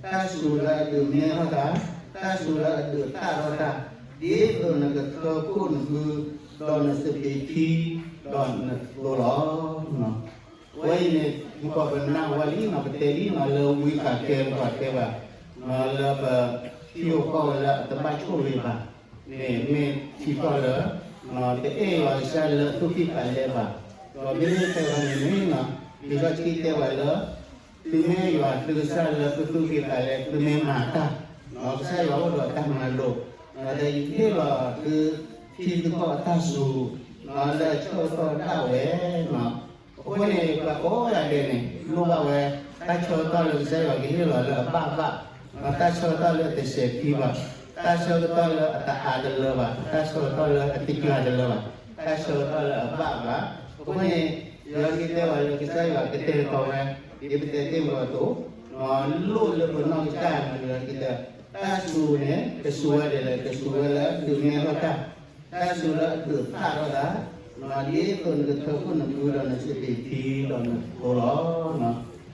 တၢ်စူၤလၢအဒုးမဲထီၣ်တၢ်, တၢ်စူၤလၢအဒုးသၣ်ထီၣ်တၢ်, ဒ်သိးနကထၢခိၣ်နဘု, ဒီးနစပံးထံ, ဒီးနသိလီၤ. အဝဲအံၤန့ၣ် ပကိးပနၢ်ဝဲလံနီၤ ပတဲလံနီၤလၢဝံဃာ်ကဲပှၤတဲဘၣ်, လၢပထံၣ်အိၣ်ကီၢ်ဝဲလၢအတဘၣ်ဆိၣ်ဂ့ၤဘၣ်န့ၣ် မ့ၢ်ထံကီၢ်လၢ တအဲၣ်ယွၤကစၢ်လၢသူၣ်ကံၢ်သးလဲဘၣ်, ဒီးမ့မ့ၢ်တဲဝဲန့ၣ်န့ၣ် လံာ်စီဆှံတဲဝဲလၢ သုမ့ၢ်ယွၤသုကစၢ်လၢသုသူၣ်ကံၢ်သးလဲ သုမ့ၢ်မၤတၢ်, ကစၢ်ယွၤအိၣ်ဒီးတၢ်မၤလိာ်, ဒီးယဟ့ၣ်လီၤသုထံသုကီၢ်အတၢ်စူၤ လၢအဆၢကတီၢ်ဒၣ်ဝဲ အဃိန့ၣ် ပှၤကိးဂၤဒဲးန့ၣ် လိၣ်ဘၣ်ဝဲ တၢ်ဆၢကတီၢ်လၢကစၢ်ယွၤကဟ့ၣ်လီၤလၢအဘၣ်ဘၣ်, တၢ်ဆၢကတီၢ်လၢအတစဲးခံဘၣ်, တၢ်ဆၢကတီၢ်လၢအတအါတလၢဘၣ်, တၢ်ဆၢကတီၢ်လၢအတကျါတလၢဘၣ်, တၢ်ဆၢကတီၢ်လၢအဘၣ်ဘၣ်. အဃိန့ၣ် လံာ်စီဆှံတဲဝဲလၢကစၢ်ယွၤကတဲာ်ကတီၤဝဲ ဒ်ပတဲတ့ၢ်ဝဲအသိး, လိၣ်လၢပနီၢ်ကစၢ်န့ၣ် လံာ်စီဆှံတဲ တၢ်စူၤန့ၣ် ကစူၤဝဲဒ်လဲၣ်, ကစူၤဝဲလၢအဒုးမဲထီၣ်တၢ်, တၢ်စူၤလၢအဒုးသၣ်ထီၣ်တၢ်, ဒ်သိးနကထၢခိၣ်နဘုဒီးနစပံးထံဒီးနသိလီၤ.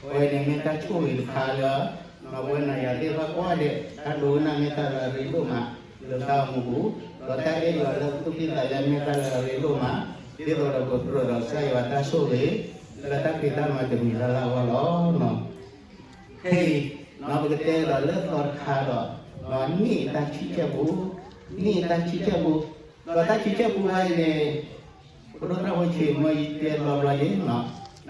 အဝဲန့ၣ်မ့ၢ်တၢ်ဆိၣ်ဂ့ၤတခါလၢ ပဝဲနၤယၤသ့ၣ်တဖၣ်ကိးဂၤဒဲး တၢ်ဒိကနၣ်မ့ၢ်တၢ်လၢအရ့ဒိၣ်မး လၢတၢ်အိၣ်မူပူၤ, ဒီးတၢ်အဲၣ်ယွၤလၢသူၣ်ကံၢ်သးလဲမ့ၢ်တၢ်လၢအရ့ဒိၣ်မး, ဒ်သိးဒီးပကြၢးဒီးကစၢ်ယွၤတၢ်ဆိၣ်ဂ့ၤ လၢတၢ်ဖံးတၢ်မၤတမံၤလၢ်လၢ်အဂီၢ်လီၤ. ခဲအံၤ ပကတဲဒီးလၢသီတခါဒီး နံၣ်အတၢ်ဆံဆဲၣ်ပူ, နံၣ်အတၢ်ဆံဆဲၣ်ပူ, ဒီးတၢ်ဆံဆဲၣ်ပူဝဲအံၤန့ၣ် ပဒိၣ်တၢ်ဖိဆံးမ့ၢ်ယတဲဘျီဘျီယ့ၣ်, နာ်က့ယတတဲနီတဘျီဘၣ်, ဘၣ်သ့ၣ်ယမ့ၢ်တဲနာ်က့ယကတဲဘၣ်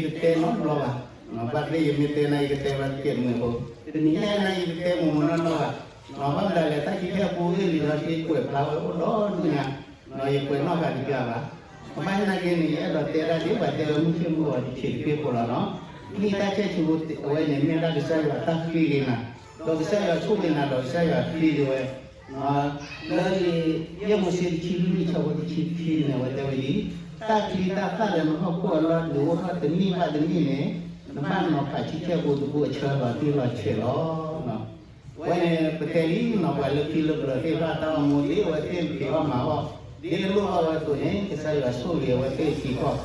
တကဲးမုာ်ဖိ, တနံၤညါနာ်က့ယတတဲမုာ်မုာ်နီၢ်နီၢ်ဘၣ်, ဘၣ်မနုၤလဲၣ် တၢ်ဆံဆဲၣ်ပူအ့ၣ်လံလီၤဆံကွဲးဖျါဝဲအိၣ်ဒီဒူၣ်ညါ, ယကွဲးနီၣ်ဃာ်တကးဘၣ်. ဘၣ်ဆၣ်သနာ်က့န့ၣ် ယအဲၣ်ဒိးတဲဒၣ်ဒ်ပှၤတဲဝဲမုၢ်ဆ့ၣ်မုၢ်ဂီၤတဆံးတက့ၢ်ဖိလီၤနီၤ, နံၣ်တၢ်ဆံဆဲၣ်ပူအဝဲန့ၣ် မ့ၢ်ဒၣ်ကစၢ်ယွၤတၢ်ဃ့က့ၤနၤ, ဒီးကစၢ်ယွၤဆိၣ်ဂ့ၤနၤဒီးကစၢ်ယွၤဃ့က့ၤဝဲ လၢလံာ်ယဲၢ်မိၤၡ့တဆံလွံၢ် ဆၢဖိတဆံခံန့ၣ် အဝဲတဲဝဲဒ်အံၤ, တၢ်ချံတၢ်သၣ်လၢနဟီၣ်ခိၣ်အလီၢ်ဒုးအိၣ်ထီၣ်တနံၣ်ဘၣ်တနံၣ်န့ၣ်, နဘၣ်နီၤဖးဆံဆဲၣ်ပူတပူအဆၢလီၤတံၢ်လီၤဆဲးလီၤ. အဝဲန့ၣ် ပတဲလံနီၤ ပှၤလၢခံလၢပျၢၤသ့ၣ်တဖၣ်တၢ်အိၣ်မူဒ်အဝဲသ့ၣ်က့ၤအီၣ်မၤအီၣ်, ဒ်လိၣ်ဘၣ်ဝဲအသိးန့ၣ် ကစၢ်ယွၤဆိၣ်ဂ့ၤအဝဲသ့ၣ်အထံကီၢ်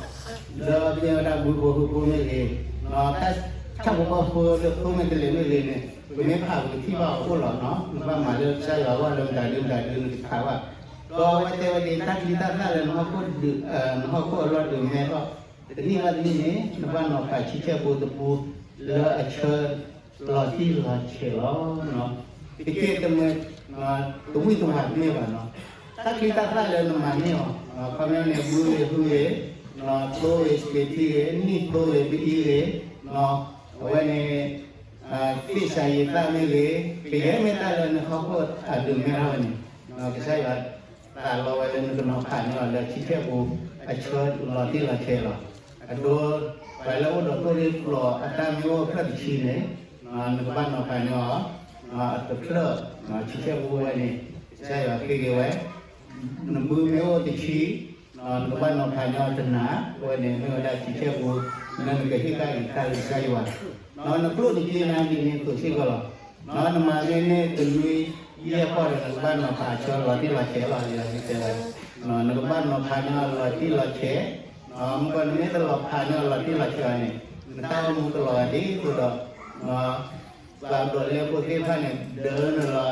လၢမ့ၢ်ဝဲဒၣ်ဘုဖိဟုဖိမ့ၢ်ဂ့ၤ, တၢ်ဆၣ်ဖိကီၢ်ဖိလၢသိမ့ၢ်တလဲၤမ့ၢ်ဂ့ၤန့ၣ် ပမ့ၢ်ဖးပကထံၣ်ဘၣ်အီၤအိၣ်လီၤနီၤ, နဘၣ်မၤလၢကစၢ်ယွၤအဂီၢ်လၢမတၤဒုမတၤဒုနကခးဘၣ်. ဒီးအဝဲတဲဝဲဒ်အံၤ တၢ်ချံတၢ်သၣ်လၢနဟီၣ်ခိၣ်ဒုး, နဟီၣ်ခိၣ်အလီၢ်ဒုးမဲထီၣ် တနံၣ်ဘၣ်တနံၣ်န့ၣ် နဘၣ်နီၤဖးဆံဆဲၣ်ပူတပူ လၢအဆၢလီၤတံၢ်လီၤဆဲးလီၤ. တက့ၢ်တမ့ၢ် တဝံၣ်တဝါတမ့ၢ်ဘၣ်နီၤ, တၢ်ချံတၢ်သၣ်လၢနမၤန့ၢ်အီၤ, ခီပညီန့ၣ် ဘုဂ့ၤဟုဂ့ၤ, သိဂ့ၤ စပံးထံဂ့ၤ, နံၣ်သိဂ့ၤ ပအံဂ့ၤ, အဝဲန့ၣ် သ့ၣ်စၤယံၤသၣ်မ့ၢ်ဂ့ၤ, ကယဲၢ်မ့ၢ်တၢ်လၢနဟီၣ်ခိၣ်အဒုးမဲထီၣ်ဝဲန့ၣ်, ကစၢ်ယွၤသးလီဝဲလၢနကနီၤဖးန့ၢ်အီၤလၢဆံဆဲၣ်ပူ အဆၢလီၤတံၢ်လီၤဆဲးလီၤ. အဒိ ပှၤလၢအိၣ်ဒီးသိၣ်ရ့ၣ်ပျီၤအတၢ်မ့ၢ်အိၣ်ဖျၢၣ်တဆံန့ၣ်, နကဘၣ်နီၤဖးန့ၢ်အီၤ အတဖျၢၣ် ဆံဆဲၣ်ပူဝဲန့ၣ် ကစၢ်ယွၤဃ့က့ၤဝဲ, နဘုမ့ၢ်အိၣ်တဆံ နကဘၣ်နီၤဖးညီတနၤ, အဝဲန့ၣ်မ့ၢ်ဝဲဒၣ်ဆံဆဲၣ်ပူ, လၢနကဟ့ၣ်ကဒါက့ၤတၢ်လၢကစၢ်ယွၤ, နကျိၣ်နစ့နၤဒ်န့ၣ်သိးစ့ၢ်ကီးလီၤ. နမၤမ့ၢ်န့ၢ်တနွံယဲၢ်ပီၢ်ဒီး နကဘၣ်နီၤဖးအဆၢလီၤတံၢ်လီၤဆဲးလီၤ, လံာ်စီဆှံတဲဝဲ, နကဘၣ်နီၤဖးညီလီၤတံၢ်လီၤဆဲး, မ့ၢ်ကီးနမ့ၢ်တနီၤဖးညီလီၤတံၢ်လီၤဆဲးအီၤန့ၣ်, နတၢ်အိၣ်မူကလီၤဂာ်ဒ်သိးဒီး ပှၤဒိးလဲဖိသ့ၣ်တဖၣ်န့ၣ် ဒၢနလီၤ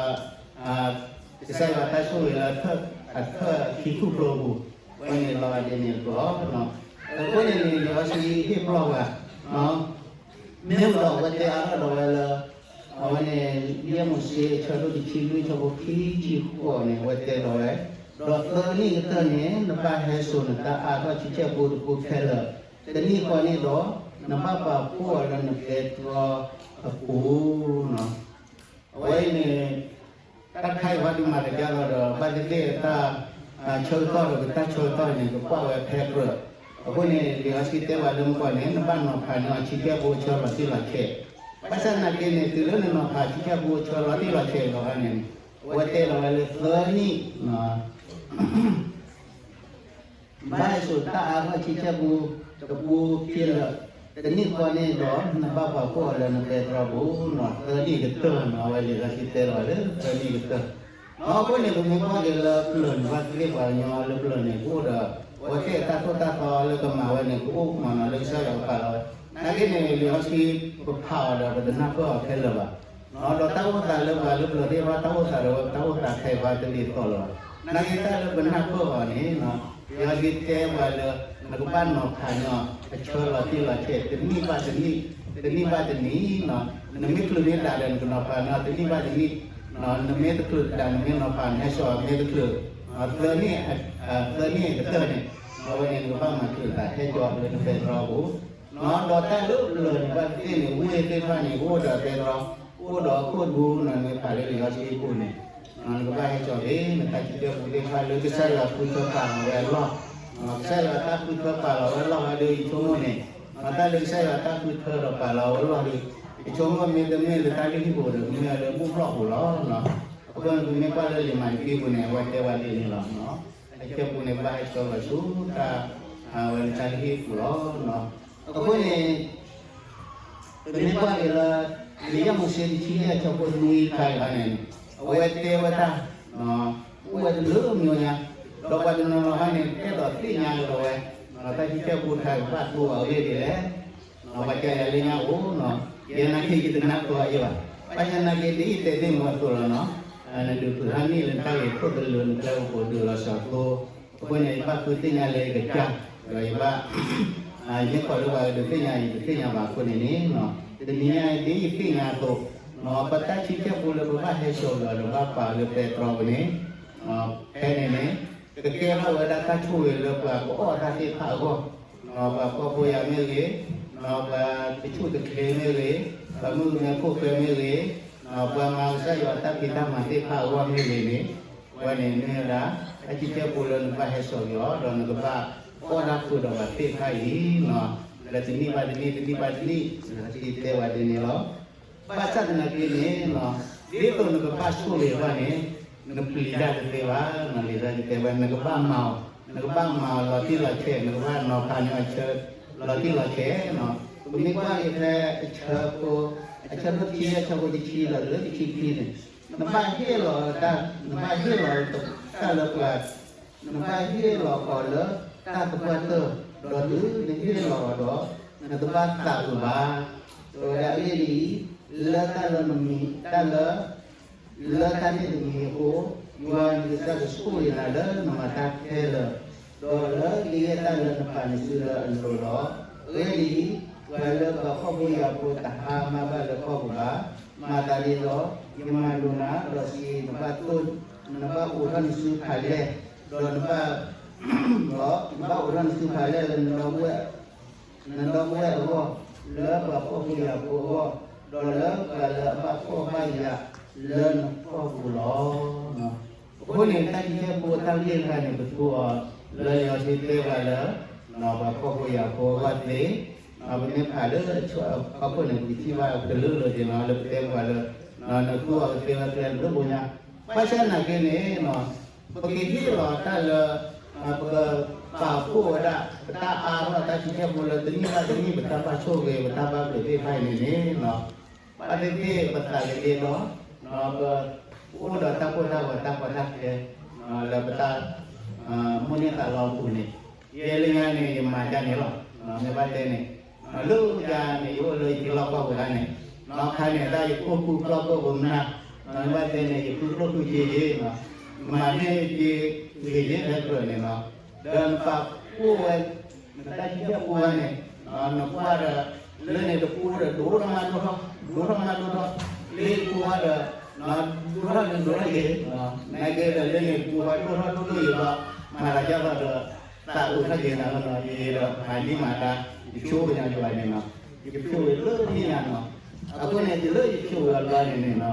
ကစၢ်ယွၤတၢ်ဆိၣ်ဂ့ၤလၢအထၢၣ်ခံထူၣ်ဖျိအပူၤ, အဝဲန့ၣ်လီၤဂာ်ဒ်န့ၣ်အသိးလီၤ. အဃိန့ၣ်န့ၣ် လံာ်စီဆှံဟ့ၣ်ပလီၢ်ပှၤ, မ့ၢ်မ့ၢ်ဒီးအဝဲတဲအါထီၣ်ဒီးဝဲလၢ အဝဲန့ၣ် ယဲၢ်မိၤၡ့အဆၢဒိၣ်တဆံလွံၢ် အဆၢဖိခံဆံဃိးန့ၣ် အဝဲတဲဒီးဝဲ, ဒီးသၢနံၣ်ကတၢၢ်န့ၣ် နဘၣ်ဟဲစိာ်နတၢ်အါထီၣ်ဆံဆဲၣ်ပူတပူခဲလၢာ်, တနံၣ်ဃီန့ၣ်ဒီး နဘၣ်ပာ်ဖှိၣ်အီၤလၢနပဲတြီအပူၤလီၤ. အဝဲအံၤန့ၣ် တၢ်တခါအံၤပှၤဒုးမၤတကဲလီၤဒီး ဘၣ်သ့ၣ်သ့ၣ်တၢ် ဆၢကတီၢ်ဒီးပတၢ်ဆၢကတီၢ်န့ၣ် ကကွၢ်ဝဲဖဲကြၢး, အဃိန့ၣ် လံာ်စီဆှံတဲပှၤလၢမုၢ်ကီၢ်န့ၣ် နဘၣ်နီၤဖးန့ၢ်အီၤဆံဆဲၣ်ပူအဆၢလီၤတံၢ်လီၤဆဲး, ဘၣ်ဆၣ်သနာ်က့န့ၣ် တုၤလၢနနီၤဖးဆံဆဲၣ်ပူအဆၢလီၤတံၢ်လီၤဆဲးအဂီၢ်န့ၣ် အဝဲတဲလီၤဝဲလၢသၢနံၣ် ဘၣ်ဟဲစိာ်တၢ်အါထီၣ်ဆံဆဲၣ်ပူ တပူခံလၢာ်, တနံၣ်ဃီန့ၣ်ဒီး နဘၣ်ပာ်ဖှိၣ်အီၤလၢနပဲတြီပူၤနီၤ, သၢနံၣ်ကတၢၢ်နီၤ, အဝဲလံာ်စီဆှံတဲလီၤလၢသၢနံၣ်ကတၢၢ်. အဃိန့ၣ် ပမ့ၢ်ကွၢ်က့ၤလၢပျၢၤန့ၣ် ဘၣ်သ့ၣ်သ့ၣ်ပှၤကညီလၢပျၢၤန့ၣ် ကအိၣ်ဒီး အဝဲသ့ၣ်အတၢ်သိၣ်တၢ်သီလၢကမၤဝဲန့ၣ် ကအိၣ်မးနီၤ လၢကစၢ်ယွၤကပာ်လီၤဝဲ, နာ်က့န့ၣ် လံာ်စီဆှံပဖးအီၤဒီး ပတနၢ်ပၢၢ်အီၤခဲလၢာ်ဘၣ် ဒီးတၢ်အိၣ်သးလၢပှၤလၢပျၢၤသ့ၣ်တဖၣ် တၢ်အိၣ်သးဒီးဝဲ တၢ်အိၣ်သးခဲအံၤဘၣ်တဒ်သိးလၢၤဘၣ်. နာ်က့တၢ်လၢပနၢ်ပၢၢ်အီၤန့ၣ် လံာ်စီဆှံတဲပှၤလၢ နကဘၣ်နီၤဖးန့ၢ်အီၤ အဆၢလီၤတံၢ်လီၤဆဲး တနံၣ်ဘၣ်တနံၣ်, တနံၣ်ဘၣ်တနံၣ်, နမ့ၢ်ချုးမ့ၢ်ဒးဒီး နကနီၤဖးန့ၢ်အီၤ တနံၣ်ဘၣ်တနံၣ်, နမ့ၢ်တချုးဒး နမ့ၢ်နီၤဖး နဟဲစိာ်အီၤမ့ၢ်တချုး, သၢနံၣ်, သၢနံၣ်ကတၢၢ်န့ၣ် အဝဲန့ၣ် နကဘၣ်မၤချုးသးဟဲစိာ်လၢနပဲတြီပူၤ ဒီးတၢ်လၢပျၢၤန့ၣ် ဘၣ်သ့ၣ်သ့ၣ်န့ၣ် ဝ့ၢ်သ့ၣ်တဖၣ်န့ၣ် ကအိၣ်ဒီးပဲတြီ, ကအိၣ်ဒီးခိၣ်ဒူနီၤ နမ့ၢ်ဖးလၢလံာ်စီဆှံအပူၤန့ၣ်, နကဘၣ်ဟဲစိာ်က့ၤ နတၢ်ဆံဆဲၣ်ပူသ့ၣ်တဖၣ်လၢကစၢ်ယွၤဃုထၢပာ်လီၤဝဲအလီၢ်, ကစၢ်ယွၤတၢ်ဃုထၢပာ်လီၤဝဲအလီၢ်ဝဲဒီး ယဆိကမိၣ်န့ၣ်, တၢ်လၢကစၢ်ယွၤတၢ်ဃုထၢဒီးပာ်လီၤဝဲအလီၢ်ဒီး ယဆိကမိၣ်မ့တမ့ၢ်လၢတၢ်လုၢ်ဟံၣ်ပူၤဒီး မ့ၢ်လၢမုၢ်ဘျီၣ်ပူၤလီၤ. အဃိန့ၣ် ပမ့ၢ်ကွၢ်လၢလံာ်မၤတက့ပူၤန့ၣ် အဝဲတဲဝဲဒ်န့ၣ်လီၤ. အဆံဆဲၣ်ပူန့ၣ် ကဘၣ်ဟဲစိာ်လီၤဆူတၢ် အဝဲတၢ်လုၢ်ဟံၣ်ပူၤလီၤ. အဃိန့ၣ် ပမ့ၢ်ကွၢ်က့ၤလၢ လံာ်ယဲၢ်မိၤၡ့တဆံယဲၢ် အဆၢဖိနွံခါအံၤန့ၣ် အဝဲတဲဝဲတၢ် အိၣ်ဝဲတလၢမညီညါ, ဒီးပှၤတနီၤနီၤခါန့ၣ် အဲၣ်ဒိးသ့ၣ်ညါကဒီးဝဲ တၢ်ဆံဆဲၣ်ပူတခါ ကဘၣ်တိၢ်အီၤအဂ့ၢ်ဒ်လဲၣ်, ပှၤကဲယၤလၢညါအိၣ်နီၤ, ယဲနာ်က့ယတနၢ်ပၢၢ်အီၤဘၣ်. ဘၣ်ဆၣ်နာ်က့ ဒ်ယတဲသ့ၣ်မူအသိးလီၤနီၤ, နဒုးဖုးဟါနံၣ်လၢတၢ်ဂ့ၤခိၣ်သလုး နကျဲအိၣ်ကိးဒုးလီၤစှၤသိ အဃိန့ၣ် ယဘၣ်ဃုသ့ၣ်ညါလၢယကစၢ်, ဒီးယဘၣ် ယဲၢ်ခီၣ်လၢပှၤကဒုးသ့ၣ်ညါ ယတသ့ၣ်ညါဘၣ်အဃိန့ၣ်န့ၣ်, တနံၤညါအံၤ ဒ်ယသ့ၣ်ညါအသိး, ပတၢ်ဆံဆဲၣ်ပူလၢပဘၣ်ဟဲစိာ်ဒီး ပဘၣ်ပာ်လၢပဲတြီပူၤန့ၣ်, ဖဲန့ၣ်န့ၣ် ကကဲထီၣ်ဝဲဒၣ်တၢ်ဆိၣ်ဂ့ၤလၢပှၤကအီၣ်တၢ်သ့ၣ်တဖၣ်အဂီၢ်, ပှၤဖှီၣ်ဖိယာ်မ့ၢ်ဂ့ၤ, ပှၤတဆူၣ်တချ့မ့ၢ်ဂ့ၤ, ပှၤမုၣ်ကမဲခိၣ်ဃဲမ့ၢ်ဂ့ၤ, ပှၤမၤကစၢ်ယွၤတၢ်ဖံးတၢ်မၤသ့ၣ်တဖၣ်အဂီၢ်မ့ၢ်ဂ့ၤန့ၣ်, အဝဲန့ၣ်မ့ၢ်ဝဲဒၣ် တၢ်ဆံဆဲၣ်ပူလၢနကဘၣ်ဟဲစိာ်က့ၤအီၤ ဒီးနကဘၣ်အီၣ်တၢ်ဃုာ်ဒီးပှၤသ့ၣ်တဖၣ်အံၤ, လၢတနံၣ်ဘၣ်တနံၣ် တနံၣ်ဘၣ်တနံၣ် လံာ်စီဆှံတဲဝဲဒ်န့ၣ်လီၤ. ဘၣ်ဆၣ်သနာ်က့န့ၣ်, ဒ်သိးနကဘၣ်ဆိၣ်ဂ့ၤဘၣ်န့ၣ်, နပျံၤတၢ်တသ့ဘၣ်, လံာ်စီဆှံတဲဝဲ နကဘၣ်မၤအီၤ, နကဘၣ်မၤအီၤလီၤတံၢ်လီၤဆဲး, နကဘၣ်နီၤဖးန့ၢ်အီၤဆၢ လီၤတံၢ်လီၤဆဲး, ပမ့ၢ်ကွၢ်က့ၤဖဲအဆၢဖိ, အဆၢဒိၣ်ခံ အဆၢဖိတဆံဒီးလၢတဆံခံန့ၣ်, နဘၣ်ဟ့ၣ်လီၤတၢ်, နဘၣ်ဟ့ၣ်လီၤတၢ်လၢပှၤ နဘၣ်ဟ့ၣ်လီၤအီၤလၢတၢ်သပှၢ်တၢၢ်, ဒီးတုၤနဟ့ၣ်လီၤအီၤဒီး, နတဘၣ်သးအုးဘၣ်. တဲဝဲဒၣ်အဂ့ၢ်ဒ်အံၤ, လၢတၢ်လၢနမံၤ, တၢ်လၢ လၢတၢ်န့ၣ်တမံၤအဃိ, ယွၤနကစၢ်ကဆိၣ်ဂ့ၤနၤလၢနမၤတၢ်ခဲလၢာ်, ဒီးလၢကယဲၢ်တၢ်လၢနပာ်နစုလၢအလိၤလီၤ. အဂ့ၢ်ဒ်အံၤ, ပှၤလၢပှၤဖှီၣ်ဖိယာ်ဖိတဟါမၢ်ဘၣ်လၢကီၢ်ပူၤဘၣ်. မၤသးဒ်သိး ယမၤလိာ်နၤ, ဒီးစံး, နဘၣ်အိးထီၣ်နစုဖးလဲၢ်, ဒီးနဘၣ် ဒီးနဘၣ်အိးထီၣ်နစုဖးလဲၢ်လၢ နဒီပုၢ်ဝဲၢ်အဂီၢ်, လၢပှၤဖှီၣ်ဖိယာ်ဖိအဂီၢ်, ဒီးလၢပှၤလၢအဘၣ်ဖှီၣ်ဘၣ်ယာ်လၢနကီၢ်ပူၤလီၤ. အဃိန့ၣ် တၢ်ဆံဆဲၣ်ပူအတၢ်ဂ့ၢ်တခါန့ၣ် ပသူအီၤလၢလံာ်စီဆှံတဲပှၤလၢ ပှၤဖှီၣ်ဖိယာ်ဖိအဂီၢ်သ့, ပမ့ၢ်ဖးလၢအဖီခိၣ်န့ၣ် ပကထံၣ်ဘၣ်ကလုာ်လၢာ်က့ၤနီၤ လၢပတဲပှၤလၢ နသူအီၤကသ့ဝဲကျဲတဘိညါ. ဘၣ်ဆၣ်သနာ်က့န့ၣ် ပကဟ့ၣ်လီၤတၢ်လၢ ပက ပာ်ဖှိၣ်ဝဲဒၣ် ပတၢ်အါထီၣ်တၢ်ဆံဆဲၣ်ဖိလၢတနံၣ်ဘၣ်တနံၣ် ပတၢ်ဘၣ်ဆိၣ်ဂ့ၤ ပတၢ်ဘၣ်ဘျုးသ့ၣ်တဖၣ်အံၤန့ၣ်န့ၣ် ဘၣ်သ့ၣ်သ့ၣ်ပသးကယဲဒီး ပအိၣ်ဒီးတၢ်ကိၢ်တၢ်ဂီၤတၢ်ကီတၢ်ခဲ လၢပတၢ် မိၣ်န့ၢ်သးလီအပူၤန့ၣ် ယဲလၢညါန့ၣ် ယမၤဒ်န့ၣ်လီၤ. မ့ၢ်ဘၣ်တဲန့ၣ် လၢယၤန့ၣ် ယအိၣ်လၢယထံလီၢ်ကီၢ်ပူၤဒၣ်န့ၣ် ခါန့ၣ်ဒၣ်ယခိၣ်ဃုကျီၢ်ကိၣ်ပမနၢ် မ့ၢ်ဘၣ်တဲန့ၣ် ယဃုကျိၣ်ဃုစ့ယ့ၣ် မၤန့ၢ်က့ဂ့ၤယ့ၣ်ဖဲကြၢးန့ၣ်လီၤ. ဒီးနပာ်ဖှိၣ်ဝဲ နတၢ်ဆံဆဲၣ်ဖိဝဲန့ၣ် နကွၢ်ဒီး လၢန့ၣ်တပူဒီး ဒိၣ်ထီၣ်မးဒိၣ်ထီၣ် ဒိၣ်ထီၣ်မးဒိၣ်ထီၣ် လၢယပူဝဲဒီး ဒိၣ်ထီၣ်န့ၣ်ဒိၣ်ထီၣ်ယ့ၣ် နာ်က့ဒီးလၢန့ၣ်ပူဝဲဒိၣ်ထီၣ်ဒိၣ်ထီၣ်ယ့ၣ်ဘျီ မၤသးဒ်သိးဒီး သးအုးထီၣ်က့ၤနၤလီၤနီၤ ယဒီးမၤဒံးမၤဒါ ယဆိကမိၣ်ညါယွၤန့ၣ်နီၤ ယဖျိးဝဲလၢနံၣ်ညါနီၤ အဃိန့ၣ် တုၤလၢယဖျိးဝဲအဘျီန့ၣ်န့ၣ်နီၤ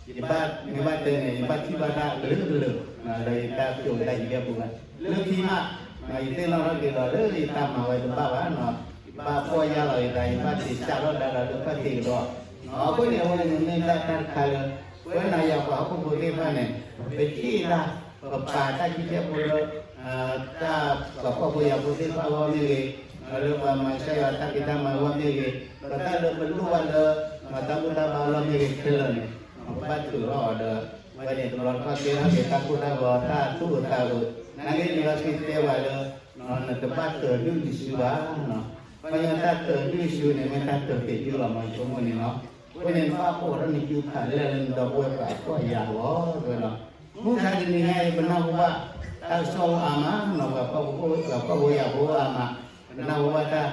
ယဘၣ်မ့ၢ်ဘၣ်တဲန့ၣ် ယဘၣ်ထံၣ်ဘၣ်တၢ်ကလုာ်ကလုာ် ဒီးယတၢ်ဖျိးဝဲတၢ်ယံၤကဲပူၤဝဲ လၢခံမး ယသ့ၣ်နီၣ်ထီၣ်က့ၤဒီးလၢယတၢ်မၤဝဲတဘၣ်ဘၣ်နီၤ ယဘၣ်ဖှီၣ်ယာ်လီၤယသး ယဘၣ်တ့ၢ်စၢ်ထီၣ်ဒါဒီးလၢခီၣ်ထံးကဒီး အဃိန့ၣ် အဝဲန့ၣ်မ့ၢ်တၢ်တၢ်တခါလၢ ပဝဲနၤယၤပှၤဟီၣ်ခိၣ်ဖိသ့ၣ်တဖၣ်န့ၣ် ပဟ့ၣ်တၢ် ပပာ်တၢ်ဆံဆဲၣ်ဖိလၢ တၢ်ပှၤကီၢ်ဖိယာ်ဖိသ့ၣ်တဖၣ်အဂီၢ်မ့ၢ်ဂ့ၤ, လၢပှၤမၤကစၢ်ယွၤတၢ်ဖံးတၢ်မၤအဂီၢ်မ့ၢ်ဂ့ၤ, ဒီးတၢ်လၢပလိၣ်ဘၣ်လၢ တၢ်ဘူၣ်တၢ်ဘါအဂီၢ်မ့ၢ်ဂ့ၤခဲလၢာ်န့ၣ် ပဘၣ်ထုးထီၣ်အီၤဒီး ဝဲန့ၣ်တဘျီတခီၣ်ကဲထီၣ်က့ၤတၢ်ကိၢ်တၢ်ဂီၤတၢ်သူၣ်အုးသးအုး, နာ်က့န့ၣ်လီၤစံးတဲဝဲလၢ နတဘၣ်တၢၤဒုၣ်တစုဘၣ်. ခီပညီတၢ်တၢၤဒုၣ်တစုန့ၣ် မ့ၢ်တၢ်တၢၤသ့ၣ်ဒုၣ်လီၤမး ယဆိကမိၣ်န့ၣ်လီၤ. အဃိန့ၣ် နဘၣ်အိးထီၣ်နစုဖးလဲၢ်လၢနဒီပုၢ်ဝဲၢ်ပှၤအဖှီၣ်ယာ်အဂီၢ်ဝဲလီၤ. မုၢ်ခါတနံၤညါအံၤ ပနၢ်ဟူဘၣ် တၢ်ကစီၣ်အိၣ်အါမးနီၤ ပှၤကီၢ်ဖိယာ်ဖိအါမး, ပနၢ်ဟူဘၣ်တၢ်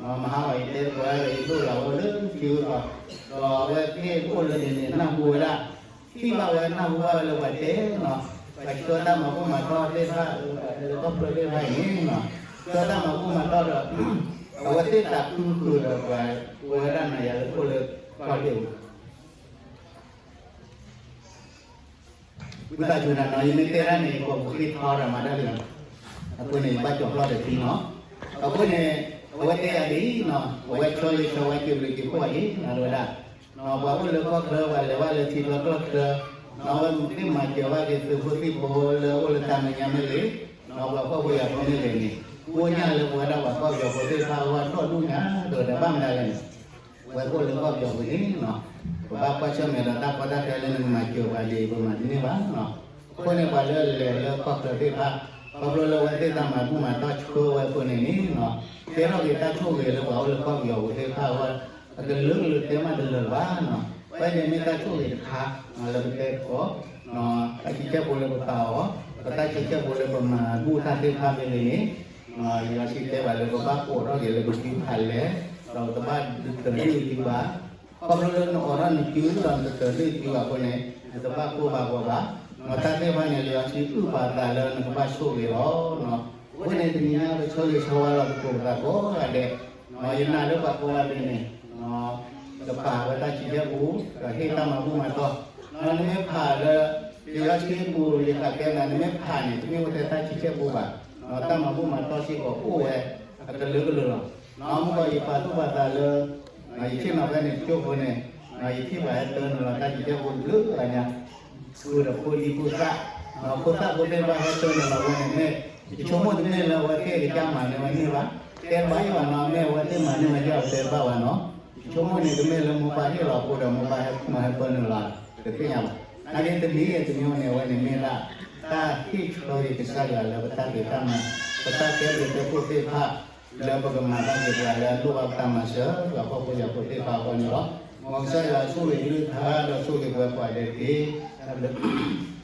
မဟါအံၤတဲပှၤဒီး ယဒိၣ်လီၤဝဲလၢထံဂုၤကီၢ်, ဒီးအဝဲသ့ၣ်အိၣ်လၢန့ၣ်န့ၣ် နၢ်ဟူဝဲဒၣ် ထံၣ်ဘၣ်ဝဲနၢ်ဟူဘၣ်ဝဲလၢပှၤတဲနီၤ, ပှၤဆှၢတၢ်မၤဘူၣ်မၤတီၢ်သ့ၣ်တဖၣ် လၢကီၢ်ချၢသ့ၣ်တဖၣ်အံၤန့ၣ်နီၤ, ဆှၢတၢ်မၤဘူၣ်မၤတီၢ်ဒီး အဝဲသ့ၣ်သးခုဃုာ်ဒီးပှၤ ပဝဲဒၣ်နၤယၤလၢအိၣ်လၢကီၢ်ဒ့ၣ်ပူၤ ဝံသးစူၤနၤနီၤ ယမ့ၢ်တဲဒၣ်န့ၣ် ယကိာ်ပူၤဃ့ထီဒီးမၤတၢ်လံနီၤ, အဃိန့ၣ် ယဘၣ်ကၠီၤဖျီၣ်ဒီးသံနီၤ, အဃိန့ၣ် အဝဲတဲယၤဒ်အံၤနီၤ အဝဲဆီလံဆီဝဲက့ၤဘျုးက့ၤဖှိၣ်အံၤ နၤလၢဝဲဒၣ် ပှၤအိၣ်လၢကီၢ်ချၢ ပှၤလဲၤဘၣ်လၢထံချၢကီၢ်ချၢ, အဝဲသ့ၣ်မၤစၢၤဘၣ်က့ၤသုးဖိသံၣ်ဖိလၢအိၣ်လၢတၢ်မဲာ်ညါမ့ၢ်ဂ့ၤ, ပှၤဖှီၣ်ဖိယာ်ဖိမ့ၢ်ဂ့ၤန့ၣ် ကိညၢ်လၢပဝဲဒၣ်ပှၤကီၢ်ပယီၤဖိသ့ၣ်တဖၣ်အဂီၢ်ဒီဒူၣ်ညါ ဒီးတဘၣ်မနုၤလဲၣ်န့ၣ် ပဝဲအိၣ်လၢကီၢ်ပယီၤပူၤန့ၣ်နီၤ, ပဘၣ်ကွၢ်ဆၢၣ်မဲာ်ဒီးတၢ်ကီတၢ်ခဲလၢနကမၤစၢၤပှၤဒ်အံၤ ပမၤတန့ၢ်ဘၣ်နီၤ, အဃိန့ၣ် ပှၤလၢလဲၤလၢကီၢ်ချၢသ့ၣ်တဖၣ် ခီဖျိလၢအဝဲသ့ၣ်တၢ်မၤဘူၣ်မၤတီၢ်ဆှၢဝဲအဃိန့ၣ်န့ၣ်နီၤ, ကဲထီၣ်က့ၤတၢ်ဆိၣ်ဂ့ၤလၢပှၤအိၣ်လၢကီၢ်ပယီၤပူၤသ့ၣ်တဖၣ်အဂီၢ် အကလုာ်ကလုာ်တဲမးတလၢာ်လၢၤဘၣ်နီၤ, ဝဲန့ၣ်မ့ၢ်တၢ်ဆိၣ်ဂ့ၤတခါ လၢပတဲသကိး တၢ်ဆံဆဲၣ်ဖိလၢပပာ်အီၤ, ပတၢ်ဆံဆဲၣ်ဖိလၢပမၤဘူၣ်တၢ်သ့ၣ်တဖၣ်မ့ၢ်ဂ့ၤန့ၣ်, ယွၤစံးတဲဘၣ်လၢပဘၣ်အိးထီၣ်က့ၤလၢပစုဖးလဲၢ်, ဒီးပတဘၣ်တၢၤဒုၣ်စုဘၣ်, ခီဖျိလၢနအိးထီၣ်နစုဒီးနတတၢၤဒုၣ်စုဘၣ်အဃိန့ၣ် နတဘၣ်ကိၢ်ဘၣ်ဂီၤဘၣ်, တၢ်သ့ၣ်တဖၣ်န့ၣ် ယွၤစံးအုၣ်ပာ်သးလၢနကဘၣ်ဆိၣ်ဂ့ၤလီၤ. အဃိန့ၣ် တနံၤညါပဆီဂ့ၤဆီဝါလီၤသကိးပသးကိးဂၤဒဲး, ယနာ်လၢပှၤကိးဂၤဒဲးန့ၣ် ကပာ်ဝဲတၢ်ဆံဆဲၣ်ဖိ ဒီးဟ့ၣ်တၢ်မၤဘူၣ်မၤတီၢ်, နမ့ၢ်ဖးလၢ ယွၤစံးပူၤ ယဃးကဲနၤ နမ့ၢ်ဖးန့ၣ် တမ့ၢ်ဝဲထဲတၢ်ဆံဆဲၣ်ဖိဘၣ်, တၢ်မၤဘူၣ်မၤတီၢ်စ့ၢ်ကီးအိၣ်ဝဲ အကလုာ်ကလုာ်လီၤ. မုၢ်ကီၢ်ယပာ်သူၣ်ပာ်သးလၢ ယဆ့ၣ်နီၤဖဲန့ၣ်ကၠိဖိန့ၣ် ယထံၣ်ပှၤဟဲတၢနုာ်လီၤတၢ်ဆံဆဲၣ်ဖိလၢအညါ ဃုာ်ဒီးဖိဒံဖိသၣ်, ဖိသၣ်ဖိသ့ၣ်တဖၣ်ဟဲတၢနုာ်လီၤဝဲန့ၣ်မ့ၢ် ယဆိကမိၣ်တမ့ၢ်လၢအဝဲသ့ၣ်ကစၢ်မၤန့ၢ်ဝဲန့ၢ်ဘၣ်, တဲဘၣ်ယွၤနီၤ မ့ၢ်အဝဲသ့ၣ်မၤန့ၢ်ဝဲယွၤတဲဘၣ်ဝဲနီၤ, ယဆိကမိၣ်န့ၣ် တမ့ၢ်လၢမိၢ်ပၢ်ဟ့ၣ်လီၤအဃိဒီးမိၢ်ပၢ်ဟဲမၤဟဲပၢနုာ်လီၤ, တသ့ၣ်ညါဘၣ်. နာ်က့တမံၤတမံၤန့ၣ် အဝဲန့ၣ်မ့ၢ်ဒၣ် တၢ်ဟ့ၣ်ဆၢက့ၤကစၢ်ယွၤလၢပတၢ်ဖံးတၢ်မၤ, ပတၢ်ကဲဘျုးကဲဖှိၣ်သ့ၣ်တဖၣ် လၢပကမၤဘၣ်က့ၤပှၤလၢအလိၣ်ဘၣ်ပတၢ်မၤစၢၤ ပှၤဖှီၣ်ဖိယာ်ဖိသ့ၣ်တဖၣ်အဂီၢ်န့ၣ်လီၤ. မ်ကစၢ်ယွၤဆိၣ်ဂ့ၤကလုၢ်ကထါဒီးဆိၣ်ဂ့ၤပဝဲကိးဂၤဒဲးတက့ၢ်. တၢ်ဘျုး